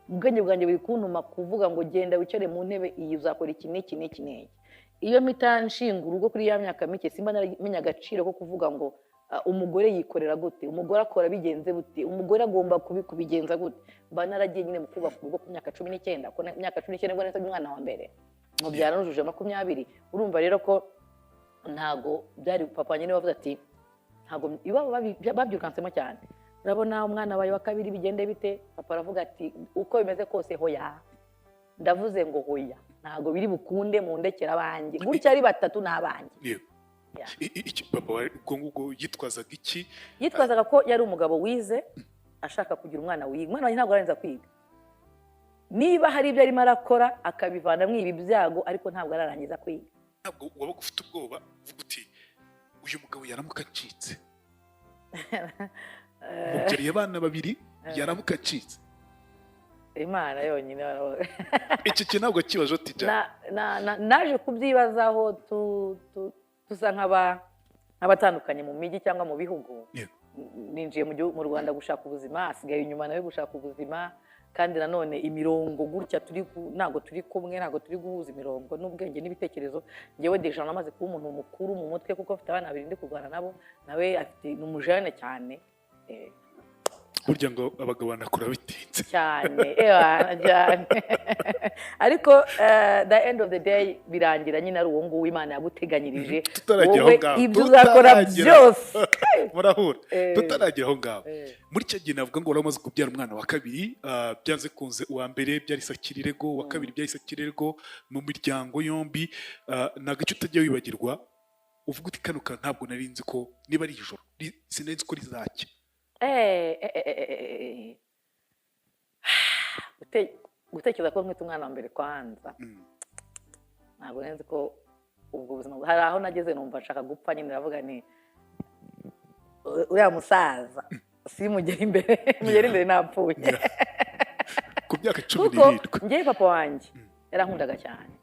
ubwenge bwanjye buri kuntuma kuvuga ngo genda wicare mu ntebe iyi, uzakora iki n'iki n'iki n'iki. Iyo mpita nshinga urugo kuri ya myaka mike, simba naramenya agaciro ko kuvuga ngo umugore yikorera gute, umugore akora bigenze gute, umugore agomba kubigenza gute. Mba naragiye nyine mu kubaka urugo ku myaka 19, kuko imyaka 19 nibwo nasabye umwana wa mbere, mubyara nujuje 20. Urumva rero ko ntago byari. Papa wanjye niwe wavuze ati ntago iwabo babyirukansemo cyane: "Urabona umwana wawe wa kabiri bigende bite?" Papa aravuga ati: "Uko bimeze kose, hoya, ndavuze ngo hoya, ntago biri bukunde, mundekera abanjye gutya ari batatu ni abanjye." Yeah. Papa wawe ubwo ngubwo yitwazaga iki? Yitwazaga ko yari umugabo wize, ashaka kugira umwana wiga. Umwana wanjye ntabwo arangiza kwiga, niba hari ibyo arimo arakora akabivanamo ibi byago, ariko ntabwo ararangiza kwiga. Ntabwo wabaga ufite ubwoba uvuga uti: "Uyu mugabo yaramuka acitse, mubyariye abana babiri, yaramuka acitse"? Imana yonyine. Icyo kintu ntabwo kibazo Tija? Naje kubyibazaho tusa nk'abatandukanye mu mijyi cyangwa mu bihugu. Ninjiye mu gihugu, mu Rwanda, gushaka ubuzima, asigaye inyuma nawe gushaka ubuzima. Kandi nanone imirongo gutya turi ntabwo turi kumwe, ntabwo turi guhuza imirongo n'ubwenge n'ibitekerezo. Ngewe déjà namaze kuba umuntu mukuru mu mutwe, kuko mfite abana babiri ndi kurwana nabo, nawe afite, ni umujene cyane. Burya ngo abagabo banakura bitinze. Cyane, ewa cyane. Ariko the end of the day birangira nyine ari uwo nguwo Imana yaguteganyirije. Tutaragera aho Wowe ngaho, ibyo uzakora byose. Murahura. Tutaragera aho ngaho, muri icyo gihe navuga ngo wari umaze kubyara umwana wa kabiri, byanze kunze uwa mbere byari sakirirego, uwa kabiri byari sakirirego mu miryango yombi. Ni agace utajya wibagirwa uvuga uti: "Kano kantu ntabwo nari nzi ko niba ari ijoro, sinari nzi ko rizacya"? Gutekereza ko ntwite umwana wa mbere kwanza, ntabwo nzi ko ubwo buzima hari aho nageze numva nshaka gupfa nyine. Ndavuga ni uriya musaza simugera imbere, mugera imbere napfuye. Ku myaka 17. Njyewe papa wanjye yarankundaga cyane.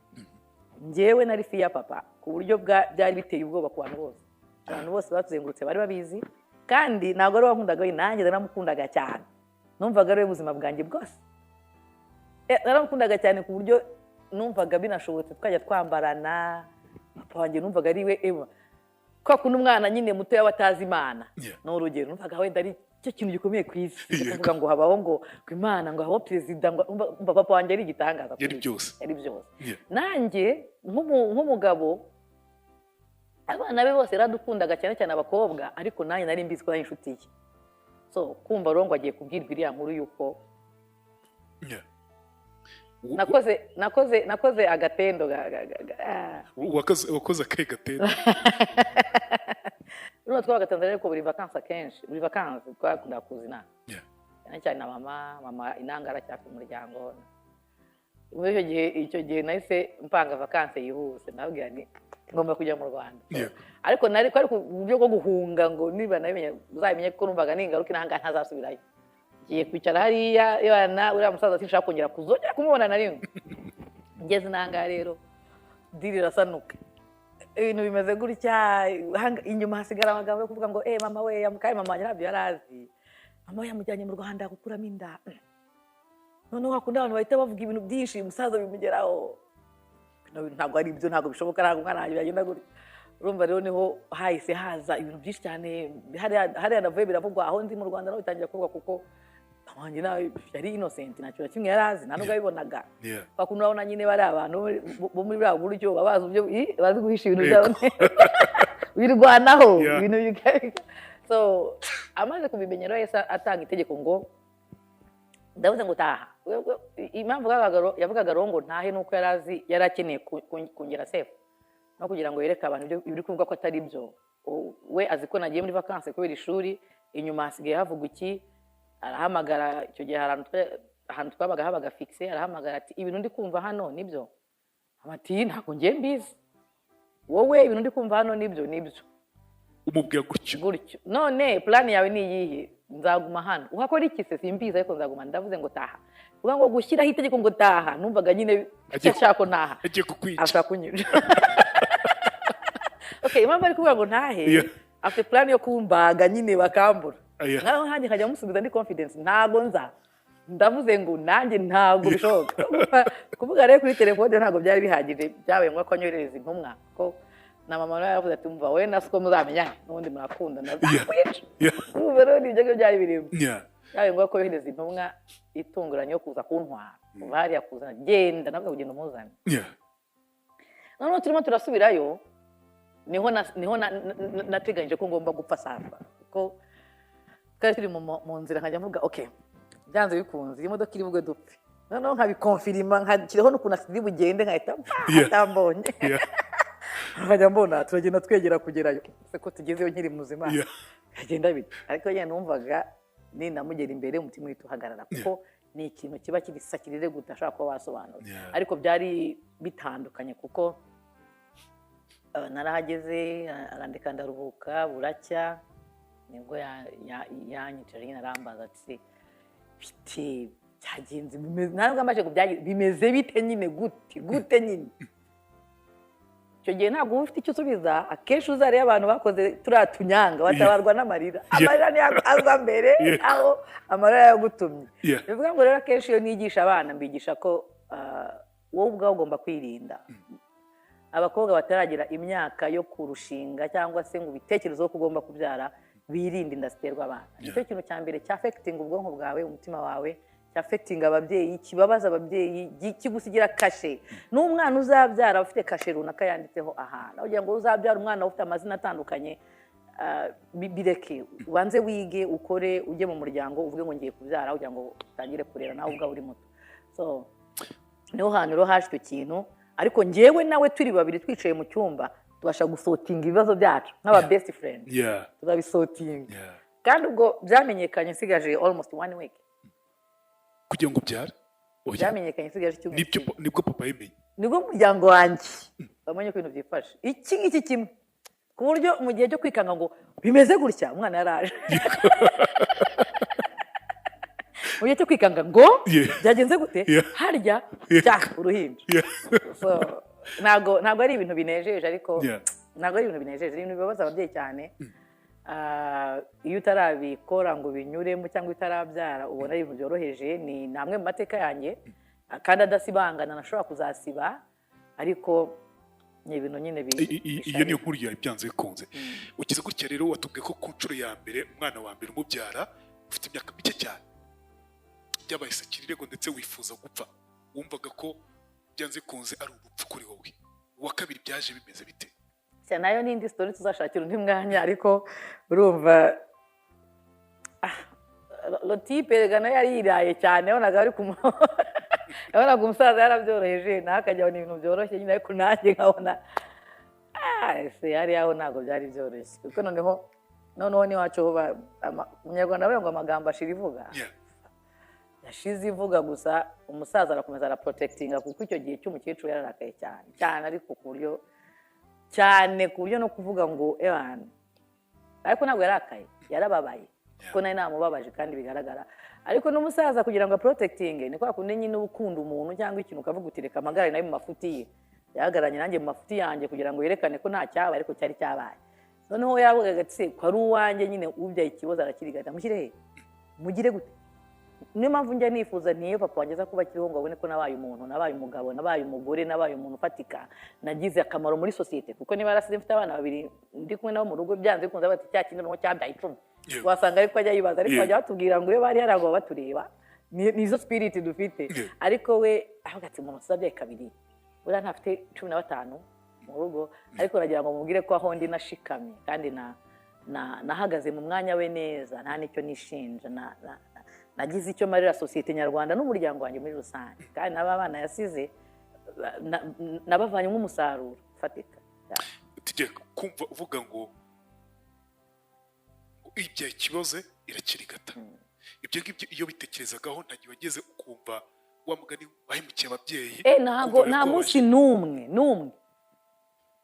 Njyewe nari fi ya papa ku buryo byari biteye ubwoba ku bantu bose. Abantu bose batuzengurutse bari babizi, kandi ntabwo ari wankundaga, nanjye naramukundaga cyane. Numvaga ari we buzima bwanjye bwose. Naramukundaga cyane ku buryo numvaga binashobotse twajya twambarana. Papa wanjye numvaga ari we ewa kwa kundi umwana nyine muto yaba atazi Imana, ni urugero, numvaga wenda ari cyo kintu gikomeye ku isi, kuvuga ngo habaho ngo Imana, ngo habaho perezida, ngo papa wanjye ari igitangaza, yari byose, yari byose. Nanjye nk'umugabo, abana be bose yaradukundaga cyane cyane abakobwa, ariko nanjye nari mbizi ko ari inshuti ye. So kumva rero ngo agiye kubwirwa iriya nkuru yuko nakoze agatendo. Wakoze akahe gatendo? Urumva twabaga Tanzania, ariko buri vacances, akenshi buri vacances twakunda kuzina cyane cyane na mama inanga aracyafite umuryango. Muri icyo gihe nahise mpanga vacances yihuse, nababwira nti ngomba kujya mu Rwanda. Ariko nari kwari ku buryo bwo guhunga ngo niba nabimenye uzabimenye, kuko numvaga ningaruka inanga ntazasubirayo. Ngiye kwicara hariya yana uriya musaza sinshaka kongera kuzongera kumubona na rimwe. Ngeze inanga rero diri irasanuka, ibintu bimeze gutya, inyuma hasigara amagambo yo kuvuga ngo mama we yamukaye, mama wanjye ntabyo yari azi, mama we yamujyanye mu Rwanda gukuramo inda. Noneho hakunda abantu bahita bavuga ibintu byinshi, umusaza bimugeraho, ntabwo ari ibyo, ntabwo bishoboka, ntabwo umwana wanjye yagenda gutya. Urumva rero niho hahise haza ibintu byinshi cyane. Hariya navuye biravugwa, aho ndi mu Rwanda naho bitangira kuvugwa, kuko mama wanjye nawe yari innocent, nta kintu na kimwe yari azi, nta nubwo yabibonaga. Kwa kuntu urabona nyine bari abantu bo muri buriya buryo babazi uburyo bazi guhisha ibintu byabo, birwanaho ibintu. So amaze kubimenya rero yahise atanga itegeko ngo ndavuze ngo taha. Impamvu yavugaga rero ngo ntahe nuko yari azi yari akeneye kongera safe, no kugira ngo yereke abantu ibyo biri kuvuga ko atari byo. We azi ko nagiye muri vacances kubera ishuri, inyuma hasigaye havuga iki. Arahamagara, icyo gihe ahantu twabaga habaga fixe, arahamagara ati ibintu ndi kumva hano nibyo? Ati ntabwo ngiye mbizi, wowe ibintu ndi kumva hano nibyo nibyo. Umubwira gutyo gutyo. None plan yawe ni iyihe? Nzaguma hano uhakora iki se? Simbizi, ariko nzaguma. Ndavuze ngo taha. Uvuga ngo gushyiraho itegeko ngo taha, numvaga nyine ashaka ko ntaha, agiye kukwica, ashaka kunyica. Okay, impamvu ari kuvuga ngo ntahe, afite plan yo kumbaga nyine bakambura. Naho hanjye nkajya musubiza ndi confidence, ntago nza. Ndavuze ngo nanjye ntago bishoboka. Kuvuga rero kuri telefone ntago byari bihagije, byabaye ngombwa ko anyoherereza intumwa, ko na mama nawe yaravuze ati umva wowe na siko muzamenya n'ubundi murakunda nazakwica. Urumva rero nibyo ngibyo byari birimo. Byabaye ngombwa ko yohereza intumwa itunguranye yo kuza kuntwara, kuva hariya kuzana, genda nabwo kugenda umuzane. Noneho turimo turasubirayo, niho nateganyije ko ngomba gupfa sasa, kuko twari turi mu nzira nkajya mvuga okay, byanze bikunze iyi modoka iri bugwe dupfe. Noneho nkabikonfirima, nkakiriho n'ukuntu asidi bugende, nkahita atambonye. Nkajya mbona turagenda twegera kugerayo, se ko tugezeyo nkiri muzima, nkagenda bite. Ariko nyine numvaga ninamugera imbere umutima uhita uhagarara, kuko ni ikintu kiba kigisakirire gute ashobora kuba wasobanura. Ariko byari bitandukanye kuko narahageze arandika ndaruhuka buracya, nibwo yanyicaje nyine arambaza ati bite byagenze, ntabwo amaze bimeze bite nyine, gute gute nyine. Icyo gihe ntabwo uba ufite icyo usubiza. Akenshi uzareba abantu bakoze turiya tunyanga batabarwa n'amarira, amarira niyo aza mbere aho amarira yagutumye. Bivuga ngo rero akenshi iyo nigisha abana mbigisha ko wowe ubwawe ugomba kwirinda. Abakobwa bataragira imyaka yo kurushinga cyangwa se ngo ibitekerezo ko ugomba kubyara, birinde inda ziterwa abana. Nicyo kintu cya mbere cya affecting ubwonko bwawe, umutima wawe, cya affecting ababyeyi, kibabaza ababyeyi, kigusigira kashe. N'umwana uzabyara ufite kashe runaka yanditseho ahantu, kugira ngo uzabyara umwana ufite amazina atandukanye, bireke ubanze wige, ukore, ujye mu muryango uvuge ngo ngiye kubyara, kugira ngo utangire kurera nawe ubwawe uri muto. So niho hantu rero haje icyo kintu. Ariko njyewe nawe turi babiri twicaye mu cyumba tubasha gusotinga ibibazo byacu nk'aba best friend, turabisotinga. Kandi ubwo byamenyekanye nsigaje almost one week kugira ngo ubyare. Oya. Byamenyekanye nsigaje icyumweru Nibyo. kimwe. Nibwo papa yimenye. Nibwo umuryango wanjye bamenye ko ibintu byifashe iki ngiki kimwe, ku buryo mu gihe cyo kwikanga ngo bimeze gutya, umwana yaraje. Mu gihe cyo kwikanga ngo byagenze gute, harya cya uruhinja. So, ntabwo ari ibintu binejeje, ariko ntabwo ari ibintu binejeje, ni ibintu bibabaza ababyeyi cyane. Ah, iyo utarabikora ngo binyuremo cyangwa utarabyara, ubona ari ibintu byoroheje. Ni amwe mu mateka yanjye, kandi adasibangana, nashobora kuzasiba, ariko ni ibintu nyine Iyo niyo nkuru yawe byanze bikunze. Ugize gutya rero, watubwiye ko ku nshuro ya mbere umwana wa mbere umubyara ufite imyaka mike cyane, byabaye sakirirego, ndetse wifuza gupfa, wumvaga ko byanze bikunze ari urupfu kuri wowe. Uwa kabiri byaje bimeze bite? Cya nayo ni indi story tuzashakira undi mwanya, ariko urumva, le type rega nayo yari yiraye cyane. Yabonaga ari kumu yabonaga umusaza yarabyoroheje, nawe akajya abona ibintu byoroshye nyine, ariko nanjye nkabona, ese yari yaho ntabwo byari byoroshye, kuko noneho n'iwacu ho Umunyarwanda bavuga ngo amagambo ashira ivuga. Yashize ivuga gusa, umusaza arakomeza araprotectinga, kuko icyo gihe cy'umukecuru yararakaye cyane cyane, ariko ku buryo cyane, ku buryo no kuvuga ngo ebana, ariko ntabwo yarakaye, yarababaye, kuko nari namubabaje kandi bigaragara. Ariko n'umusaza kugira ngo aprotectinge, ni kwa kundi nyine uba ukunda umuntu cyangwa ikintu, ukavuga uti reka mpagarare nawe mu mafuti ye. Yahagararanye nanjye mu mafuti yanjye kugira ngo yerekane ko nta cyabaye, ariko cyari cyabaye. Noneho yavugaga ati se ko ari uwanjye nyine, ubyaye ikibazo arakirigata, mushyire he, mugire gute? Niyo mpamvu njya nifuza ntiyo papa wanjye aza kuba akiriho ngo abone ko nabaye umuntu, nabaye umugabo, nabaye umugore, nabaye umuntu ufatika, nagize akamaro muri sosiyete. Kuko niba yarasize mfite abana babiri ndi kumwe nabo mu rugo, byanze bikunze bati cya kintu noneho cyabyaye 10, wasanga ariko ajya yibaza. Ariko bajya batubwira ngo iyo bari hari ngo batureba, ni izo spirit dufite. Ariko we avuga ati umuntu usabye kabiri buriya ntafite 15 mu rugo. Ariko nagira ngo mubwire ko aho ndi nashikamye, kandi na nahagaze mu mwanya we neza, nta n'icyo nishinja, nagize icyo marira sosiyete nyarwanda n'umuryango wanjye muri rusange, kandi n'aba bana yasize nabavanyemo umusaruro ufatika. Tujye kumva uvuga ngo ibyaye ikibazo irakirigata. Ibyo ngibyo iyo bitekerezagaho, ntagihe wageze ukumva wa mugani wahemukiye ababyeyi? Ntabwo, Ukumva nta munsi birakubabaje?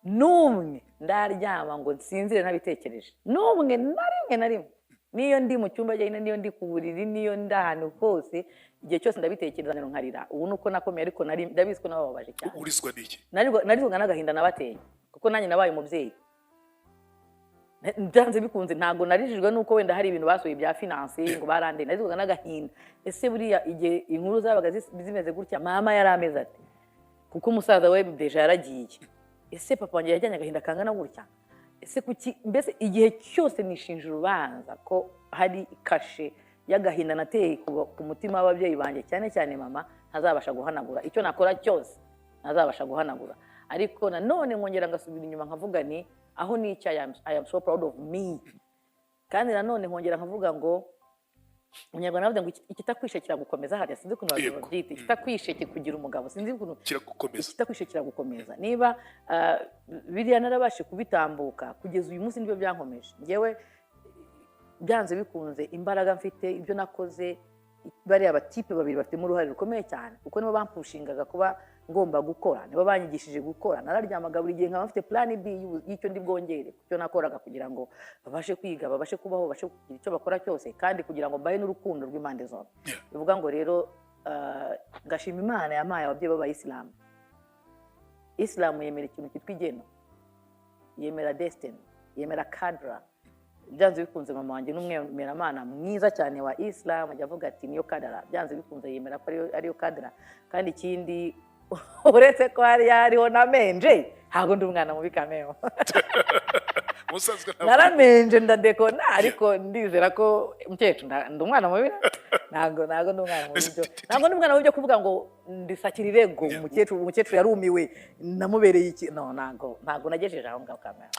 n'umwe ndaryama ngo nsinzire ntabitekereje, n'umwe, na rimwe na rimwe. Niyo ndi mu cyumba cyonyine, niyo ndi ku buriri, niyo ndi ahantu hose, igihe cyose ndabitekereza nkarira. Ubu ni uko nakomeye, ariko ndabizi ko nabababaje cyane. Urizwa n'iki? Narizwaga n'agahinda nabateye, kuko nanjye nabaye umubyeyi. Byanze bikunze ntabwo narijijwe nuko wenda hari ibintu basuye bya finance ngo barande. Narizwaga n'agahinda. Ese buriya igihe inkuru zabaga zimeze gutya, mama yari ameze ate? Kuko umusaza we déjà yaragiye. Ese papa wanjye yajyanye agahinda kangana gutya? Ese kuki? Mbese igihe cyose nishinja urubanza ko hari kashe y'agahinda nateye ku mutima w'ababyeyi banjye, cyane cyane mama, ntazabasha guhanagura. Icyo nakora cyose ntazabasha guhanagura. Ariko nanone nkongera ngasubira inyuma nkavuga ni aho nicaye, I am so proud of me. Kandi nanone nkongera nkavuga ngo Umunyarwanda bavuga ngo ikitakwishe kiragukomeza. Hariya sinzi ukuntu babyita, ikitakwishe kikugira umugabo, sinzi ukuntu. Kiragukomeza. Ikitakwishe kiragukomeza. Niba biriya narabashe kubitambuka kugeza uyu munsi, nibyo byankomeje ngewe. Byanze bikunze imbaraga mfite, ibyo nakoze, bariya batipe babiri bafitemo uruhare rukomeye cyane, kuko nibo bampushingaga kuba ngomba gukora, nibo banyigishije gukora. Nararyamaga buri gihe nkaba mfite plan B y'icyo ndi bwongere ku cyo nakoraga, kugira ngo babashe kwiga, babashe kubaho, babashe kugira icyo bakora cyose, kandi kugira ngo mbahe n'urukundo rw'impande zombi. Bivuga ngo rero, ngashima Imana yampaye ababyeyi b'abayisilamu. Isilamu yemera ikintu cyitwa igeno, yemera destiny, yemera kadra. Byanze bikunze mama wanjye n'umwemeramana mwiza cyane wa Isilamu, ajya avuga ati niyo kadara. Byanze bikunze yemera ko ariyo kadara. Kandi ikindi, uretse ko hariya hariho na menje, ntabwo ndi umwana mubi kameo. Musanzwe ntabwo Naramenje, ndadekona, ariko ndizera ko mukecuru ndi umwana mubi. Ntabwo ndi umwana mubi byo, ntabwo ndi umwana mubi byo kuvuga ngo ndisakira irego umukecuru, yarumiwe, namubereye iki. No, ntabwo nagejeje aho ngaho kameo.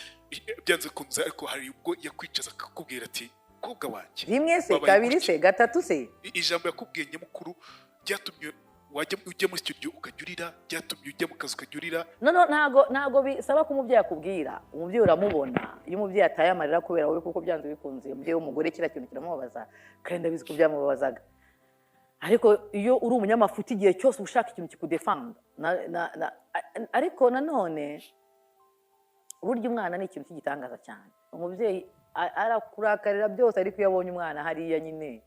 Byanze kunze, ariko hari ubwo yakwicaza akakubwira ati mukobwa wanjye Rimwe se, wabaye kabiri gutya. se, gatatu se. Ijambo yakubwiye nyamukuru ryatumye Wajya ujya muri studio ukajya urira, byatumye ujya mu kazi ukajya urira? No, ntago bisaba ko umubyeyi akubwira. Umubyeyi uramubona iyo umubyeyi ataye amarira kubera wowe, kuko byanze bikunze umubyeyi w'umugore kiriya kintu kiramubabaza, kandi ndabizi ko byamubabazaga. Ariko iyo uri umunyamafuti igihe cyose ushaka ikintu kikudefanda, ariko nanone burya umwana ni ikintu cy'igitangaza cyane. Umubyeyi arakurakarira byose, ariko iyo abonye umwana hariya nyine,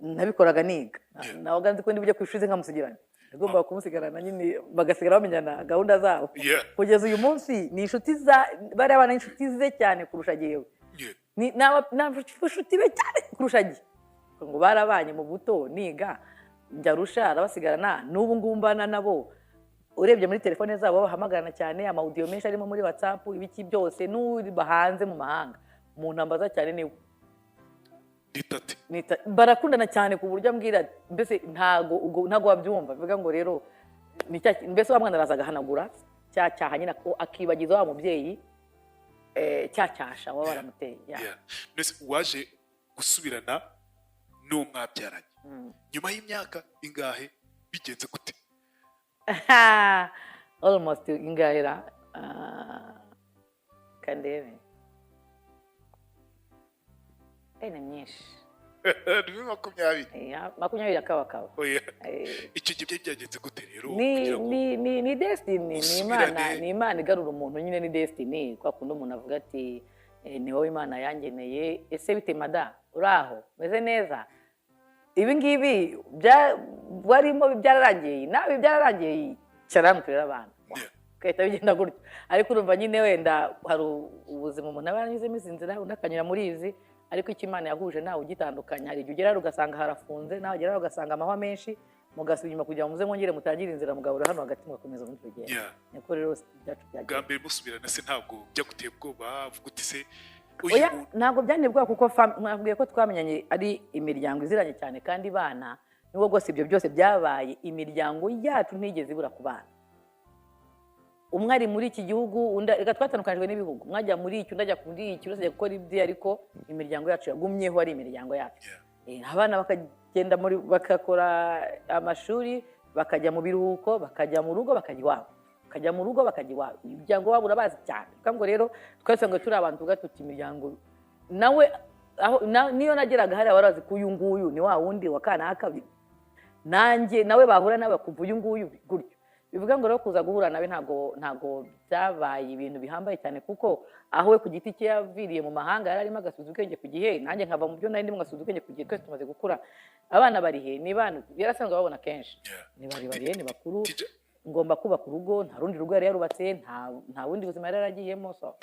nabikoraga niga, nabaga nzi ko ndi bujye ku ishuri nkamusigarana, nagombaga kumusigarana nyine, bagasigara bamenyana gahunda zabo. Kugeza uyu munsi ni inshuti za bariya bana, inshuti ze cyane kurusha jyewe, ni inshuti be cyane kurusha jye. Ngo barabanye mu buto niga, njya Arusha arabasigarana, n'ubu ngubu mbana nabo. Urebye muri telefone zabo bahamagarana cyane, amaudiyo menshi arimo muri WhatsApp, ibiki byose, n'uri bahanze mu mahanga umuntu ambaza cyane niwe barakundana cyane ku buryo ambwira, mbese ntago wabyumva. Bivuga ngo rero mbese wa mwana araza agahanagura cya cyaha nyine, akibagiza wa mubyeyi cya cyasha waba waramuteye. Mbese waje gusubirana n'uwo mwabyaranye nyuma y'imyaka ingahe, bigenze gute? Almost ingahera kandebe ni myinshi, ni 20 20 akabakaba. Icyo gihe byagenze gute rero? Ni destiny, ni Imana, ni Imana igarura umuntu nyine, ni destiny. Kwa kundi umuntu avuga ati ni wowe Imana yangeneye, ese bite mada, uraho meze neza, ibi ngibi warimo byararangiye, nawe byararangiye, cyaramuturira abana ugahita bigenda gutyo. Ariko urumva nyine wenda hari ubuzima umuntu aba yaranyuzemo izi nzira, undi akanyura muri izi, ariko icyo Imana yahuje nawe ugitandukanya. Hari igihe ugeraho ugasanga harafunze, nawe ugeraho ugasanga amahwa menshi, mugasubira inyuma kugira ngo muze mwongere mutangire inzira, mugahura hano hagati mugakomeza ubundi rugendo. Niko rero byacu byagenze. Bwa mbere musubirana se ntabwo byaguteye ubwoba, uvuga uti se? Oya, ntabwo byanteye ubwoba, kuko mwabwiye ko twamenyanye ari imiryango iziranye cyane kandi bana, nubwo rwose ibyo byose byabaye, imiryango yacu ntigeze ibura ku bana. Umwe ari muri iki gihugu, undi reka twatandukanijwe n'ibihugu, umwe ajya muri iki, undi ajya muri iki, undi ajya gukora ibye, ariko imiryango yacu yagumyeho ari imiryango yacu. Abana bakagenda muri, bagakora amashuri, bakajya mu biruhuko, bakajya mu rugo, bakajya iwabo, bakajya mu rugo, bakajya iwabo. Imiryango wabo urabazi cyane. Ngo rero twese ngo turi abantu tuvuga tuti imiryango nawe aho niyo nageraga hariya barazi ko uyu nguyu ni wa wundi wa kanaka, nanjye nawe bahura nawe bakumva uyu nguyu gutyo. Bivuga ngo rero kuza guhura nawe ntago byabaye ibintu bihambaye cyane, kuko aho we ku giti cye yaviriye mu mahanga yari arimo agasubiza ubwenge ku gihe, nanjye nkava mu byo nari ndimo ngasubiza ubwenge ku gihe. Twese tumaze gukura, abana bari he, ni bana yarasanzwe babona kenshi, ni bari barihe, ni bakuru, ngomba kubaka urugo, nta rundi rugo yari yarubatse, nta bundi buzima yari yaragiyemo. So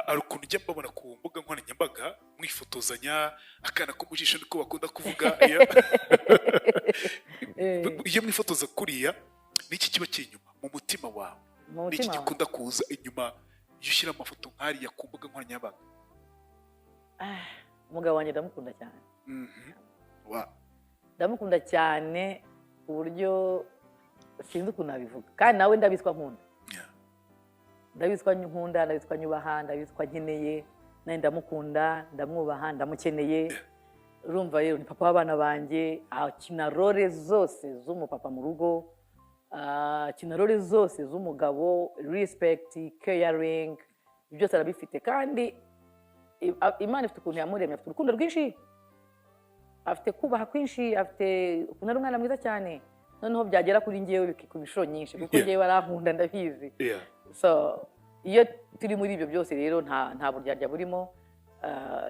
ari ukuntu ujya mbabona ku mbuga nkoranyambaga mwifotozanya, akana ko mu jisho niko bakunda kuvuga. Iyo mwifotoza kuriya, niki kiba kiri inyuma mu mutima wawe? Niki gikunda kuza inyuma iyo ushyira amafoto nk'ariya ku mbuga nkoranyambaga? Umugabo wanjye ndamukunda cyane. Ndamukunda cyane ku buryo sinzi ukuntu nabivuga, kandi nawe ndabiswa nkunda, ndabiswa nkunda, ndabiswa nyubaha, ndabiswa nkeneye, nawe ndamukunda, ndamwubaha, ndamukeneye. Urumva rero ni papa w'abana banjye, akina role zose z'umupapa mu rugo, akina role zose z'umugabo, respect, caring, byose arabifite. Kandi Imana ifite ukuntu yamuremye, afite urukundo rwinshi, afite kubaha kwinshi, afite ukuntu ari umwana mwiza cyane. Noneho byagera kuri njyewe bikikuba inshuro nyinshi, kuko njyewe arankunda ndabizi. So iyo turi muri ibyo byose rero nta buryarya burimo,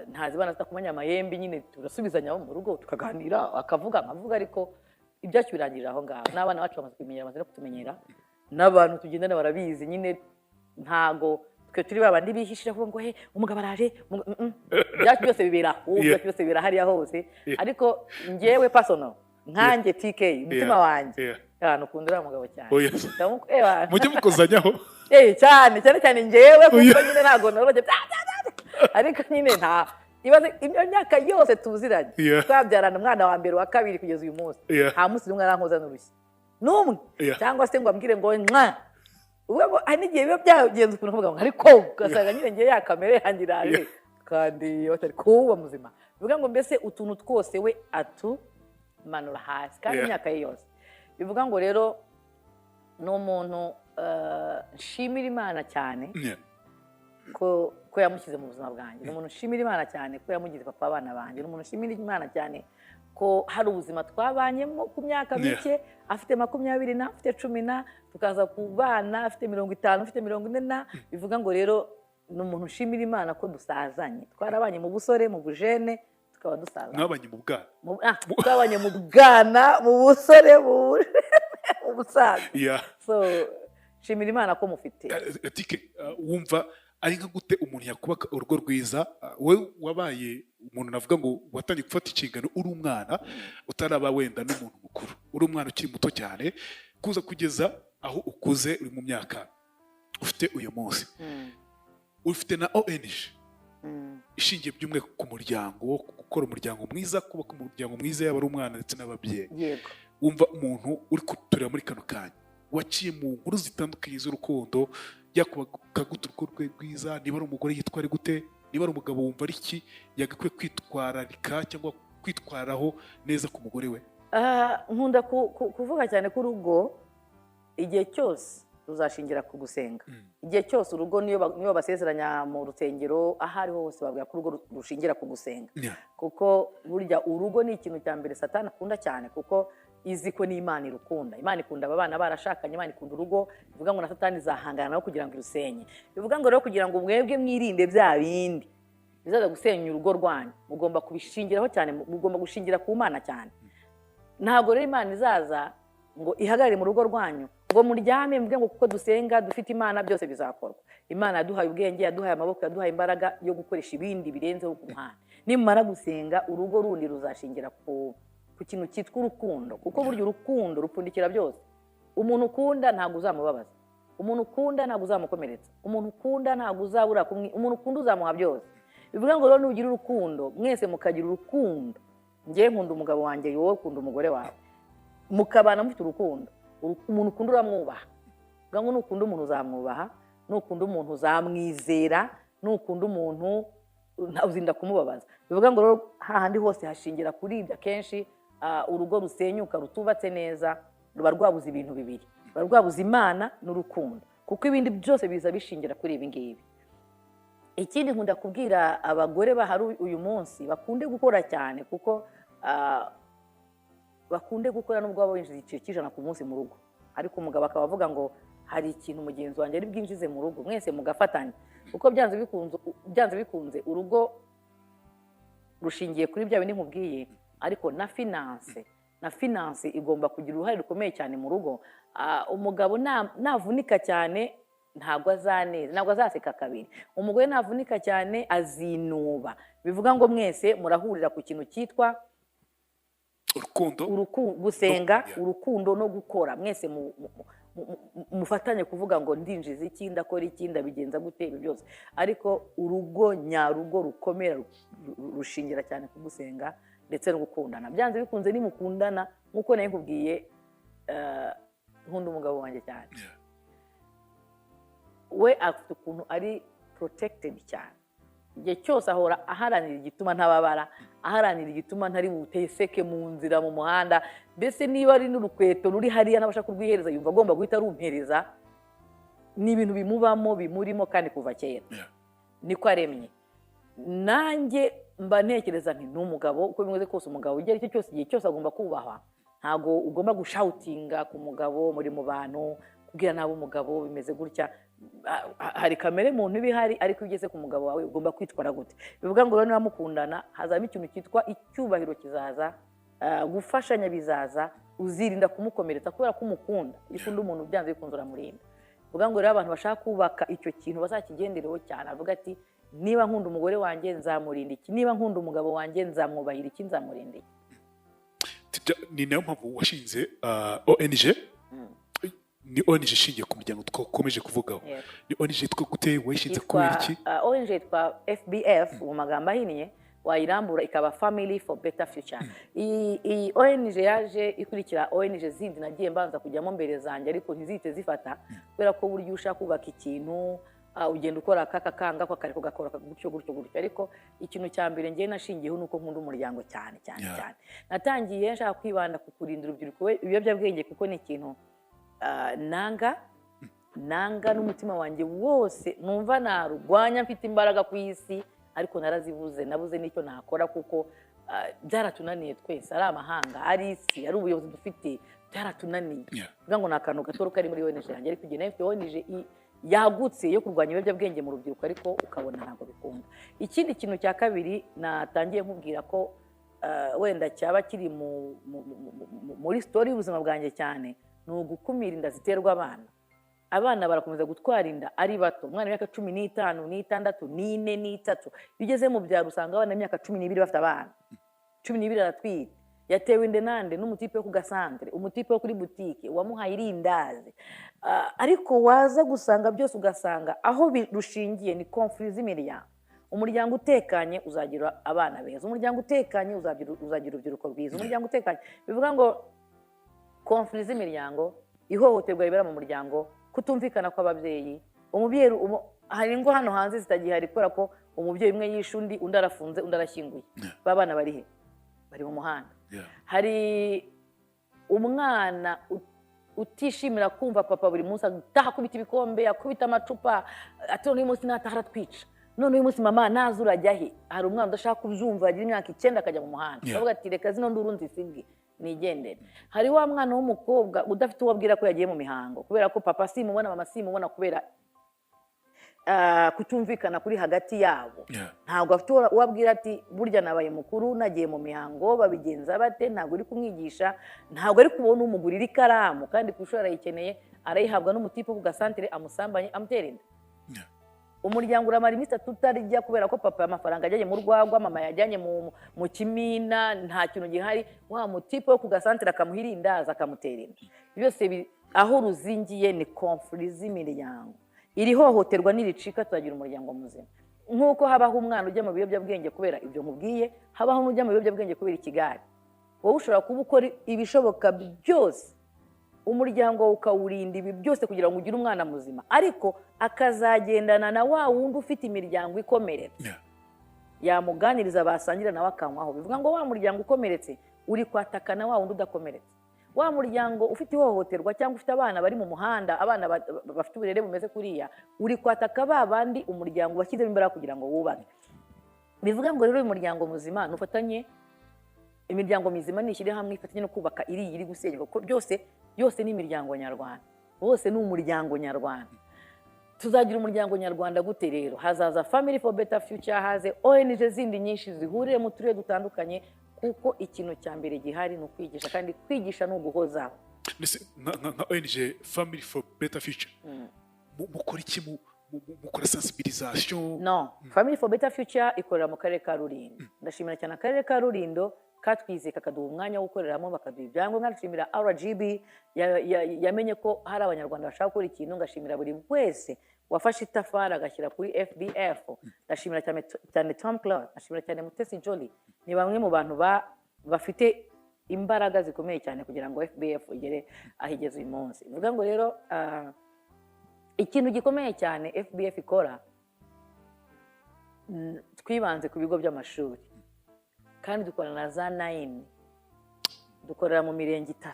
nta zibana zitakumenya amahembe nyine, turasubizanya mu rugo tukaganira, akavuga nkavuga, ariko ibyacu birangirira aho ngaho. N'abana bacu bamaze kubimenyera, bamaze no kutumenyera, n'abantu tugendana barabizi nyine, ntago twe turi babandi bihishira kuvuga ngo he umugabo araje, ibyacu byose bibera aho, ibyacu byose bibera hariya hose. Ariko njyewe personal nkanjye TK umutima wanjye abantu ukunda uriya mugabo cyane, mujye mukozanyaho cyane cyane cyane njyewe, kuko nyine ntago noroge, ariko nyine nta ibaze imyaka yose tuziranye, twabyarana umwana wa mbere wa kabiri kugeza uyu munsi, nta munsi n'umwe arankoza n'urushyi n'umwe, cyangwa se ngo ambwire ngo mwa ubwo ngo hari n'igihe biba byagenze ukuntu uvuga ngo ariko ugasanga nyine ngiye ya kamere yanjye iraje kandi batari kuba muzima. Bivuga ngo mbese utuntu twose we atu Manura hasi kandi imyaka ye yose. Bivuga ngo rero ni umuntu nshimira Imana cyane ko yamushyize mu buzima bwanjye. Ni umuntu nshimira Imana cyane ko yamugize papa abana banjye. Ni umuntu nshimira Imana cyane ko hari ubuzima twabanyemo ku myaka mike, afite 20 na afite 10 na, tukaza kubana afite 50, afite 40 na. Bivuga ngo rero ni umuntu nshimira Imana ko dusazanye. Twarabanye mu busore, mu bujene, tukaba dusazanye. Mwabanye mu bwana. Twabanye mu bwana, mu busore, mu busaza. So nshimira Imana ko mufite. Tike, wumva ari nka gute umuntu yakubaka urugo rwiza? We wabaye umuntu navuga ngo watangiye gufata inshingano uri umwana, utaraba wenda n'umuntu mukuru, uri umwana ukiri muto cyane, kuza kugeza aho ukuze uri mu myaka ufite uyu munsi. Ufite na ONG ishingiye by'umwe ku muryango, gukora umuryango mwiza, kubaka umuryango mwiza yaba ari umwana ndetse n'ababyeyi. Yego. Wumva umuntu uri kutureba muri kano kanya waciye mu nkuru zitandukanye z'urukundo, yakubaka gute urugo rwe rwiza? Niba ari umugore yitwara gute? Niba ari umugabo wumva ari iki yagakwiye kwitwararika cyangwa kwitwaraho neza ku mugore we? Nkunda kuvuga cyane ko urugo igihe cyose ruzashingira ku gusenga. Igihe cyose urugo niyo basezeranya mu rusengero, aho ariho hose babwira ko urugo rushingira ku gusenga. Kuko burya urugo ni ikintu cya mbere Satani akunda cyane, kuko izi ko ni Imana irukunda. Imana ikunda aba bana barashakanye, Imana ikunda urugo. Bivuga ngo na Satani izahangana nawe kugira ngo irusenye. Bivuga ngo rero kugira ngo mwebwe mwirinde bya bindi bizaza gusenya urugo rwanyu, mugomba kubishingiraho cyane, mugomba gushingira ku Mana cyane. Ntabwo rero Imana izaza ngo ihagarare mu rugo rwanyu ngo muryame mvuge ngo kuko dusenga dufite Imana byose bizakorwa. Imana yaduhaye ubwenge, yaduhaye amaboko, yaduhaye imbaraga yo gukoresha ibindi birenzeho ku muhanda. Nimumara gusenga urugo rundi ruzashingira ku kintu cyitwa urukundo, kuko burya urukundo rupfundikira byose. Umuntu ukunda ntabwo uzamubabaza, umuntu ukunda ntabwo uzamukomeretsa, umuntu ukunda ntabwo uzabura kumwe, umuntu ukunda uzamuha byose. Bivuga ngo rero nugira urukundo, mwese mukagira urukundo. Njye nkunda umugabo wanjye, wowe ukunda umugore wawe, mukabana mufite urukundo. Umuntu ukunda uramwubaha. Bivuga ngo nukunda umuntu uzamwubaha, nukunda umuntu uzamwizera, nukunda umuntu uzinda kumubabaza. Bivuga ngo rero hahandi hose hashingira kuri ibyo. Akenshi urugo rusenyuka rutubatse neza ruba rwabuze ibintu bibiri, ruba rwabuze Imana n'urukundo, kuko ibindi byose biza bishingira kuri ibi ngibi. Ikindi nkunda kubwira abagore bahari uyu munsi, bakunde gukora cyane, kuko bakunde gukora nubwo baba binjiza igiciro cy'ijana ku munsi mu rugo, ariko umugabo akaba avuga ngo hari ikintu mugenzi wanjye ari bwinjize mu rugo, mwese mugafatanya. Kuko byanze bikunze urugo rushingiye kuri bya bindi nkubwiye, ariko na finance igomba kugira uruhare rukomeye cyane mu rugo. Umugabo navunika cyane ntabwo azaneza, ntabwo azaseka kabiri. Umugore navunika cyane azinuba. Bivuga ngo mwese murahurira ku kintu cyitwa urukundo, gusenga, urukundo no gukora. Mwese mufatanye kuvuga ngo ndinjiza iki, ndakora iki, ndabigenza gute, ibi byose. Ariko urugo nyarugo rukomera rushingira cyane ku gusenga ndetse no gukundana. Byanze bikunze nimukundana, nkuko nayo nkubwiye, nkunda umugabo wanjye cyane. We afite ukuntu ari protected cyane. Igihe cyose ahora aharanira igituma ntababara, aharanira igituma ntari buteseke mu nzira, mu muhanda. Mbese niba ari n'urukweto ruri hariya n'abashaka kurwihereza, yumva agomba guhita arumpereza. Ni ibintu bimubamo, bimurimo kandi kuva kera. Niko aremye. Nanjye mba ntekereza nti n'umugabo uko bimeze kose, umugabo igihe aricyo cyose, igihe cyose agomba kubahwa. Ntabwo ugomba gushoutinga ku mugabo muri mu bantu, kubwira nabi umugabo bimeze gutya. Hari kamere muntu iba ihari, ariko ugeze ku mugabo wawe ugomba kwitwara gute. Bivuga ngo rero niba mukundana hazamo ikintu cyitwa icyubahiro kizaza, gufashanya bizaza, uzirinda kumukomeretsa kubera ko umukunda. Iyo ukunda umuntu byanze bikunze uramurinda. Bivuga ngo rero abantu bashaka kubaka icyo kintu bazakigendereho cyane, avuga ati niba nkunda umugore wanjye nzamurinda iki, niba nkunda umugabo wanjye nzamwubahira iki, nzamurinda iki. Ni nayo mpamvu washinze ONG. Ni ONG ishingiye ku muryango twakomeje kuvugaho. Ni ONG yitwa gute? Wayishinze kubera iki? ONG yitwa FBF mu magambo ahinnye, wayirambura ikaba Family for Better Future. Iyi ONG yaje ikurikira ONG zindi nagiye mbanza kujyamo mbere zanjye, ariko ntizihite zifata, kubera ko burya ushaka kubaka ikintu Ugenda ukora aka kanga ko kari kugakora gutyo gutyo gutyo. Ariko ikintu cya mbere ngiye nashingiyeho nuko nkunda umuryango cyane cyane cyane. Natangiye nshaka kwibanda ku kurinda urubyiruko ibiyobyabwenge, kuko ni ikintu nanga n'umutima wanjye wose, numva narurwanya mfite imbaraga ku isi, ariko narazibuze, nabuze n'icyo nakora kuko byaratunaniye twese, ari amahanga, ari isi, ari ubuyobozi dufite, byaratunaniye. Kugira ngo ni akantu gato kari muri ONG yanjye, ariko igihe nafite ONG yagutse yo kurwanya ibiyobyabwenge mu rubyiruko, ariko ukabona ntabwo bikunda. Ikindi kintu cya kabiri natangiye nkubwira ko wenda cyaba kiri muri story y'ubuzima bwanjye cyane, ni ugukumira inda ziterwa abana. Abana barakomeza gutwara inda ari bato, umwana w'imyaka 15, 6, 4, 3. Iyo ugeze mu byaro usanga abana b'imyaka 12 bafite abana 12 aratwite, yatewe inda nande n'umutipe wo ku gasantere, umutipe wo kuri butike wamuhaye irindazi. Ariko waza gusanga byose ugasanga aho rushingiye ni conflit z'imiryango. Umuryango utekanye uzagira abana beza, umuryango utekanye uzagira urubyiruko rwiza, umuryango utekanye bivuga ngo conflit z'imiryango, ihohoterwa ribera mu muryango, kutumvikana kw'ababyeyi. Umubyeyi hari ingo hano hanze zitagihari kubera ko umubyeyi umwe yishe undi, undi arafunze, undi arashyinguye. Ba bana bari he? Bari mu muhanda. Hari umwana utishimira kumva papa buri munsi ataha akubita ibikombe, akubita amacupa, ati none uyu munsi nataha aratwica, none uyu munsi mama naza urajya he? Hari umwana udashaka kubyumva, agira imyaka 9 akajya mu muhanda, akavuga ati reka zino nduru nzisige nigendere. Hari wa mwana w'umukobwa udafite uwo abwira ko yagiye mu mihango kubera ko papa simubona, mama simubona, kubera kutumvikana kuri hagati yabo. Ntabwo afite uwo abwira ati burya nabaye mukuru nagiye mu mihango, babigenza bate? Ntabwo uri kumwigisha, ntabwo ari kubona umugurira ikaramu kandi ku ishuri arayikeneye, arayihabwa n'umutipe ku gasantere amusambanye amutera inda. Umuryango uramara iminsi 3 utarya kubera ko papa amafaranga ajyanye mu rwagwa, mama yajyanye mu kimina, nta kintu gihari, wa mutipe wo ku gasantere akamuha irindazi akamutera inda. Byose aho ruzingiye ni conflit z'imiryango. Iri hohoterwa niricika tuzagira umuryango muzima. Nk'uko habaho umwana ujya mu biyobyabwenge kubera ibyo nkubwiye, habaho n'ujya mu biyobyabwenge kubera ikigare. Wowe ushobora kuba ukora ibishoboka byose umuryango ukawurinda ibi byose kugira ngo ugire umwana muzima, ariko akazagendana na wa wundi ufite imiryango ikomeretse, yamuganiriza basangira nawe akanywaho. Bivuga ngo wa muryango ukomeretse uri kwataka na wa wundi udakomeretse. Wa muryango ufite ihohoterwa cyangwa ufite abana bari mu muhanda, abana bafite uburere bumeze kuriya, uri kwataka ba bandi umuryango washyizemo imbaraga kugira ngo wubake. Bivuga ngo rero uyu muryango muzima nufatanye, imiryango mizima nishyire hamwe ifatanye no kubaka iri iri gusenyuka, kuko byose yose ni imiryango nyarwanda, bose ni umuryango nyarwanda. Tuzagira umuryango nyarwanda gute rero? Hazaza Family for Better Future, haze ONG zindi nyinshi zihuriye mu turere dutandukanye, kuko ikintu cya mbere gihari ni ukwigisha, kandi kwigisha ni uguhozaho. Nka ONG Family for Better Future mukora iki? Mukora sensibilisation? No, Family for Better Future ikorera mu karere ka Rulindo. Ndashimira cyane akarere ka Rulindo katwize kakaduha umwanya wo gukoreramo, bakaduha ibyangombwa. Ngashimira RGB yamenye ko hari abanyarwanda bashaka gukora ikintu. Ngashimira buri wese wafashe itafari agashyira kuri FBF. Ndashimira cyane Tom Close, ndashimira cyane Mutesi Jolly. Ni bamwe mu bantu bafite imbaraga zikomeye cyane kugira ngo FBF igere aho igeze uyu munsi. Bivuga ngo rero ikintu gikomeye cyane FBF ikora, twibanze ku bigo by'amashuri, kandi dukorana na za 9, dukorera mu mirenge 3.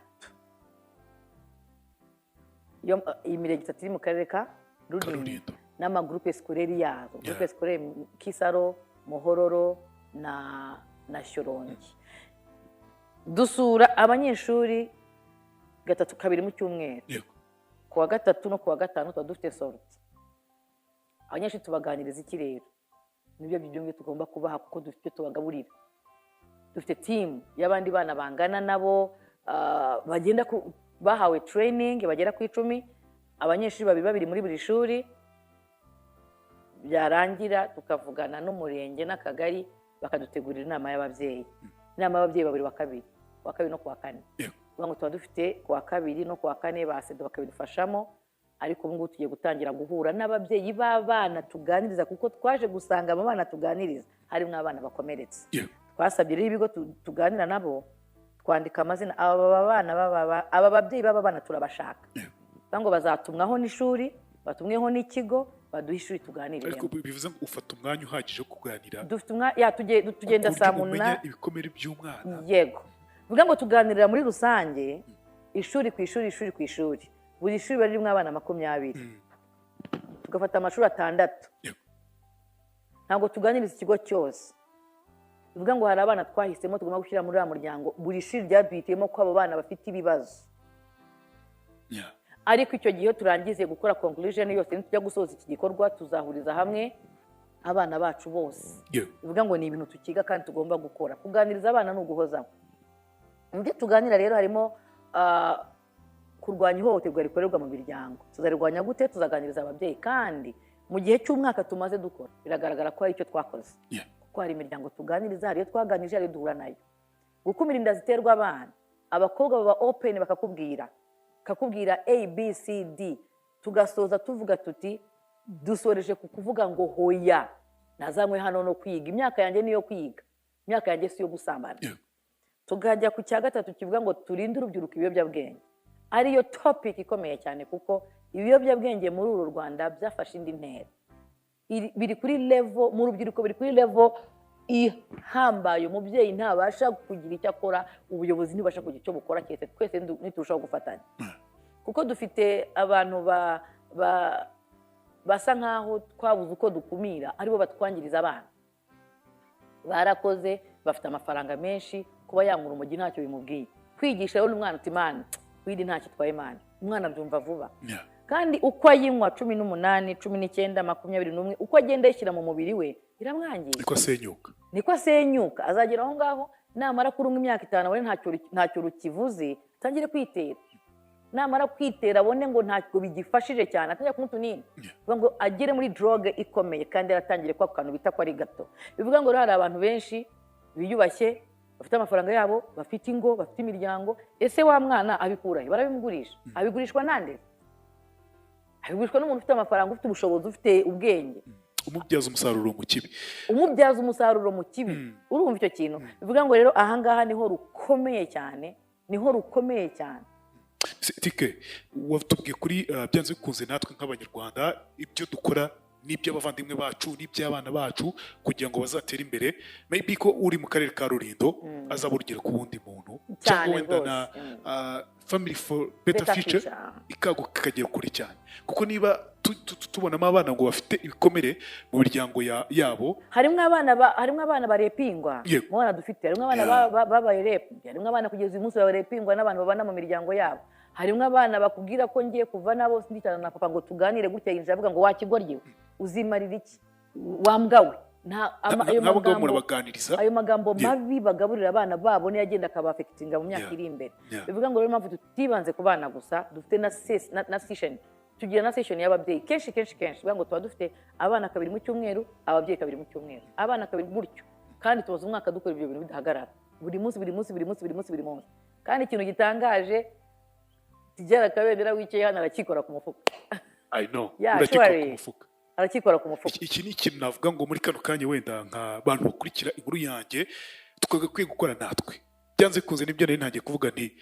Iyo imirenge 3 iri mu karere ka Rulindo n'amagroupe scolaire yazo, groupe scolaire Kisaro, Muhororo na Shyorongi. Dusura abanyeshuri 3 mu cyumweru. Kuwa 3 no kuwa 5 tuba dufite sortie. Abanyeshuri tubaganiriza iki rero? Nibyo byumwe tugomba kubaha kuko dufite tubagaburira. Dufite team y'abandi bana bangana nabo, bagenda bahawe training bagera ku 10, abanyeshuri babiri babiri muri buri shuri. Byarangira tukavugana n'umurenge n'akagari bakadutegurira inama y'ababyeyi. Inama y'ababyeyi babiri wa kabiri, wa kabiri no kuwa 4. Ngo tuba dufite kuwa 2 no kuwa 4 basedo bakabidufashamo, ariko ubu ngubu tugiye gutangira guhura n'ababyeyi b'abana tuganiriza, kuko twaje gusanga abo bana tuganiriza harimo abana bakomeretse. Twasabye rero ibigo tuganira nabo twandika amazina aba babyeyi b'aba bana turabashaka. Ngo bazatumwaho n'ishuri, batumweho n'ikigo, Baduhe ishuri tuganiremo. Ariko bivuze ngo ufata umwanya uhagije wo kuganira Dufite umwanya ya tugenda ku buryo saa umenya 8. ibikomere by'umwana. Yego, bivuga ngo tuganirira muri rusange, ishuri ku ishuri, ishuri ku ishuri. Buri shuri riba ririmo abana 20, tugafata amashuri 6. Ntabwo tuganiriza ikigo cyose. Bivuga ngo hari abana twahisemo tugomba gushyira muri uriya muryango. Buri shuri ryaduhitiyemo ko abo bana bafite ibibazo. Ariko icyo gihe turangize gukora conclusion yose, nitujya gusoza iki gikorwa, tuzahuriza hamwe abana bacu bose. Bivuga ngo ni ibintu tukiga kandi tugomba gukora. Kuganiriza abana ni uguhozaho. Mu byo tuganira rero harimo kurwanya ihohoterwa rikorerwa mu miryango. Tuzarirwanya gute? Tuzaganiriza ababyeyi. Kandi mu gihe cy'umwaka tumaze dukora, biragaragara ko hari icyo twakoze, kuko hari imiryango tuganiriza, hari iyo twaganirije, hari iyo duhura nayo. Gukumira inda ziterwa abana, abakobwa baba open, bakakubwira A, B, C, D. Tugasoza tuvuga tuti dusoreje ku kuvuga ngo hoya, nazanywe hano no kwiga, imyaka yanjye niyo kwiga, imyaka yanjye si iyo gusambana. Tukajya ku cya gatatu kivuga ngo turinde urubyiruko ibiyobyabwenge, ariyo topic ikomeye cyane, kuko ibiyobyabwenge muri uru Rwanda byafashe indi ntera. Biri kuri level, mu rubyiruko biri kuri level ihambaye. Umubyeyi ntabasha kugira icyo akora, ubuyobozi ntibasha kugira icyo bukora, keretse twese niturushaho gufatanya, kuko dufite abantu basa nkaho twabuze uko dukumira, aribo batwangiriza abana. Barakoze, bafite amafaranga menshi, kuba yanywa urumogi ntacyo bimubwiye. Kwigisha rero umwana uti imana widi ntacyo itwaye Imana, umwana abyumva vuba. Kandi uko ayinywa 18, 19, 21, uko agenda ayishyira mu mubiri we, biramwangiza. Niko asenyuka. Niko asenyuka. Azagera aho ngaho, namara kurunywa imyaka 5, abone ntacyo rukivuze, atangire kwitera. Namara kwitera, abone ngo ntacyo bigifashije cyane, atangira kunywa utunini. Bivuga ngo agere muri drogue ikomeye, kandi yaratangire kwa kantu bita ko ari gato. Bivuga ngo rero hari abantu benshi biyubashye, bafite amafaranga yabo, bafite ingo, bafite imiryango. Ese wa mwana abikurahe? Barabimugurisha. Abigurishwa nande? Abigurishwa n'umuntu ufite amafaranga, ufite ubushobozi, ufite ubwenge. Umubyaza umusaruro mu kibi. Umubyaza umusaruro mu kibi. Urumva icyo kintu? Bivuga ngo rero ahangaha niho rukomeye cyane, niho rukomeye cyane. Tike, watubwiye kuri byanze bikunze natwe nk'Abanyarwanda ibyo dukora n'iby'abavandimwe bacu n'iby'abana bacu kugira ngo bazatere imbere. Maybe ko uri mu karere ka Rulindo azaba urugero ku wundi muntu, cyangwa wenda na Family for Better Future ikaguka ikagera kure cyane, kuko niba tubonamo abana ngo bafite ibikomere mu miryango yabo, harimo abana barepingwa mu bana dufite, harimo abana babaye rep, harimo abana kugeza uyu munsi barepingwa n'abantu babana mu miryango yabo, harimo abana bakubwira ko ngiye kuva nabo sindicarana na papa ngo tuganire gutya, yinjira avuga ngo wakigorye uzimarira iki wambwawe. Ayo magambo mabi bagaburira abana babo niyo agenda akabafekitinga mu myaka iri imbere. Bivuga ngo rero impamvu tutibanze ku bana gusa, dufite na session, tugira na session y'ababyeyi kenshi kenshi kenshi. Bivuga ngo tuba dufite abana 2 mu cyumweru, ababyeyi 2 mu cyumweru, abana 2 gutyo, kandi tubaza umwaka dukora ibyo bintu bidahagarara, buri munsi buri munsi buri munsi buri munsi buri munsi. Kandi ikintu gitangaje, Tijara Kabendera wicaye hano arakikora ku mufuka. I know, urakikora ku mufuka. Arakikora ku mufuka. Iki ni ikintu navuga ngo muri kano kanya wenda nka bantu bakurikira inkuru yanjye twagakwiye gukora natwe. Byanze kunze nibyo nari ntangiye kuvuga nti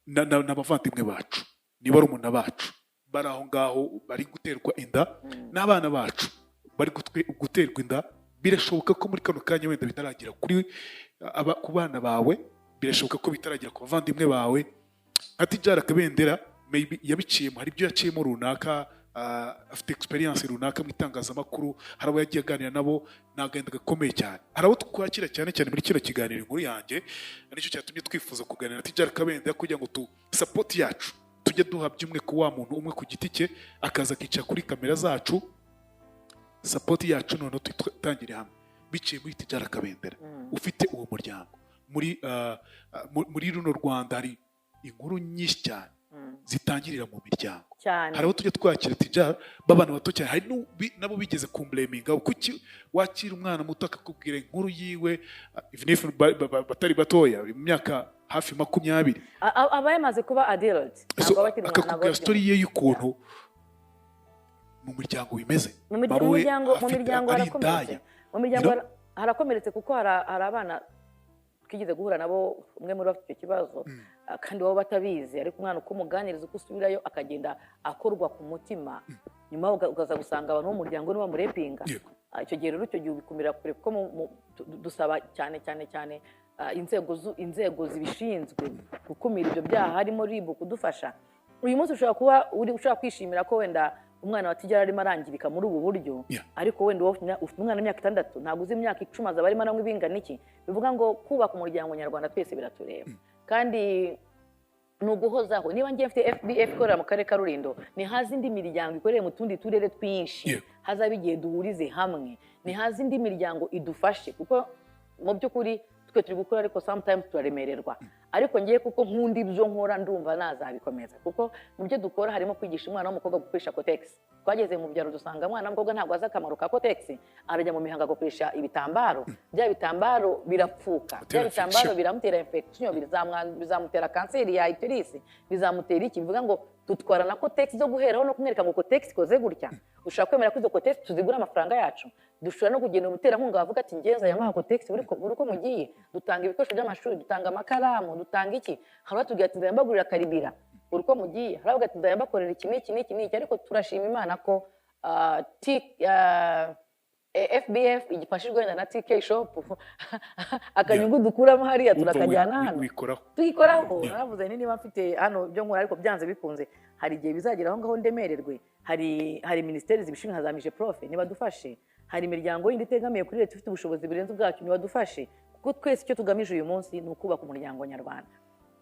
n'abavandimwe bacu, ni barumuna bacu bari aho ngaho bari guterwa inda, n'abana bacu bari guterwa inda. Birashoboka ko muri kano kanya wenda bitaragera kuri ku bana bawe, birashoboka ko bitaragera ku bavandimwe bawe. Nka Tijara Kabendera maybe yabiciyemo, hari ibyo yaciyemo runaka, afite experience runaka mu itangazamakuru, hari abo yagiye aganira nabo, ni agahinda gakomeye cyane. Hari abo twakira cyane cyane muri kino kiganiro inkuru yanjye, nicyo cyatumye twifuza kuganira na Tijara Kabendera kugira ngo tu support yacu tujye duha by'umwe ku wa muntu umwe ku giti cye, akaza akicara kuri kamera zacu, support yacu noneho tutangire hamwe biciye muri Tijara Kabendera ufite uwo muryango. Muri runo Rwanda hari inkuru nyinshi cyane zitangirira mu miryango. Hari abo tujya twakira Tijara b'abana bato cyane, hari nabo bigeze kumbleminga kuki wakira umwana muto akakubwira inkuru yiwe, even if batari batoya, mu myaka hafi 20, aba yamaze kuba adult, akakubwira story ye y'ukuntu mu muryango bimeze. Mu miryango harakomeretse, kuko hari abana twigeze guhura nabo, umwe muri bafite icyo kibazo Kandi baba batabizi, ariko umwana uko umuganiriza, uko usubirayo, akagenda akorwa ku mutima, nyuma ukaza gusanga abantu b'umuryango nibo bamurepinga. Icyo gihe rero, icyo gihe ubikumira kure, kuko dusaba cyane cyane cyane inzego zibishinzwe gukumira ibyo byaha, harimo RIB, kudufasha. Uyu munsi ushobora kuba uri ushobora kwishimira ko wenda umwana wa Tijara arimo arangirika muri ubu buryo, ariko wenda wowe ufite umwana w'imyaka 6, ntabwo uzi imyaka 10 azaba arimo aranywa ibingana iki. Bivuga ngo kubaka umuryango nyarwanda twese biratureba, kandi ni uguhozaho. Niba ngiye mfite FBF ikorera mu karere ka Rulindo, ni haza indi miryango ikorera mu tundi turere twinshi, hazaba igihe duhurize hamwe, ni haza indi miryango idufashe, kuko mu by'ukuri twe turi gukora, ariko sometimes turaremererwa. Ariko ngiye, kuko nkunda ibyo nkora, ndumva nazabikomeza, kuko mu byo dukora harimo kwigisha umwana w'umukobwa gukoresha Kotex. Twageze mu byaro dusanga umwana w'umukobwa ntabwo azi akamaro ka Kotex, arajya mu mihango agakoresha ibitambaro, bya bitambaro birapfuka, bya bitambaro biramutera infection, bizamutera kanseri ya uterus, bizamutera iki. Bivuga ngo dutwara na Kotex zo guheraho no kumwereka ngo Kotex ikoze gutya. Ushobora kwemera ko izo Kotex tuzigura amafaranga yacu? Dushobora no kugenda umuterankunga wavuga ati ngenza yamuha Kotex buri uko mugiye. Dutanga ibikoresho by'amashuri, dutanga amakaramu, dutanga iki. Hari abatubwira ati ndayambagurira karibira buri uko mugiye, hari abavuga ati ndayambakorera iki n'iki n'iki n'iki. Ariko turashima Imana ko FBF igifashijwe wenda na TK Shop, akanyungu dukuramo hariya turakajyana hano wikoraho. Tuyikoraho. Naravuze nti niba mfite hano ibyo nkora, ariko byanze bikunze hari igihe bizagera aho ngaho ndemererwe. Hari minisiteri zibishinzwe nka za MIGEPROF, nibadufashe. Hari imiryango yindi itegamiye kuri leta ifite ubushobozi burenze ubwacu, nibadufashe, kuko twese icyo tugamije uyu munsi ni ukubaka umuryango nyarwanda.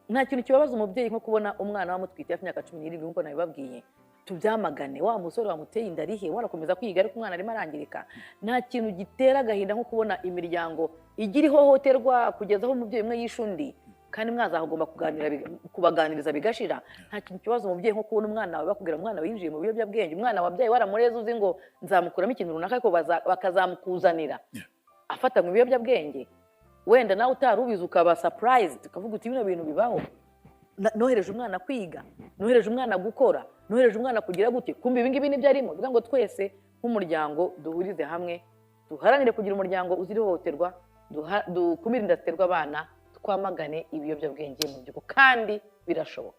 Nta kintu kibabaza umubyeyi nko kubona umwana wamutwite afite imyaka 17, nk'uko nabibabwiye. Tubyamagane. Wa musore wamuteye inda arihe? Warakomeza kwiga, ariko umwana arimo arangirika. Nta kintu gitera agahinda nko kubona imiryango igira ihohoterwa kugeza aho umubyeyi umwe yishe undi, kandi mwazagomba kuganira kubaganiriza bigashira. Nta kintu kibazo umubyeyi nko kubona umwana wawe bakubwira umwana winjiye mu biyobyabwenge, umwana wabyaye waramureze uzi ngo nzamukuramo ikintu runaka, ariko bakazamukuzanira afata mu biyobyabwenge, wenda nawe utari ubizi, ukaba surprised, ukavuga uti bino bintu bibaho. Nohereje umwana kwiga, nohereje umwana gukora, nohereje umwana kugira gute, kumva ibi ngibi nibyo arimo. Bivuga ngo twese nk'umuryango duhurize hamwe, duharanire kugira umuryango uzira ihohoterwa, dukumire inda ziterwa abana, twamagane ibiyobyabwenge mu gihugu, kandi birashoboka.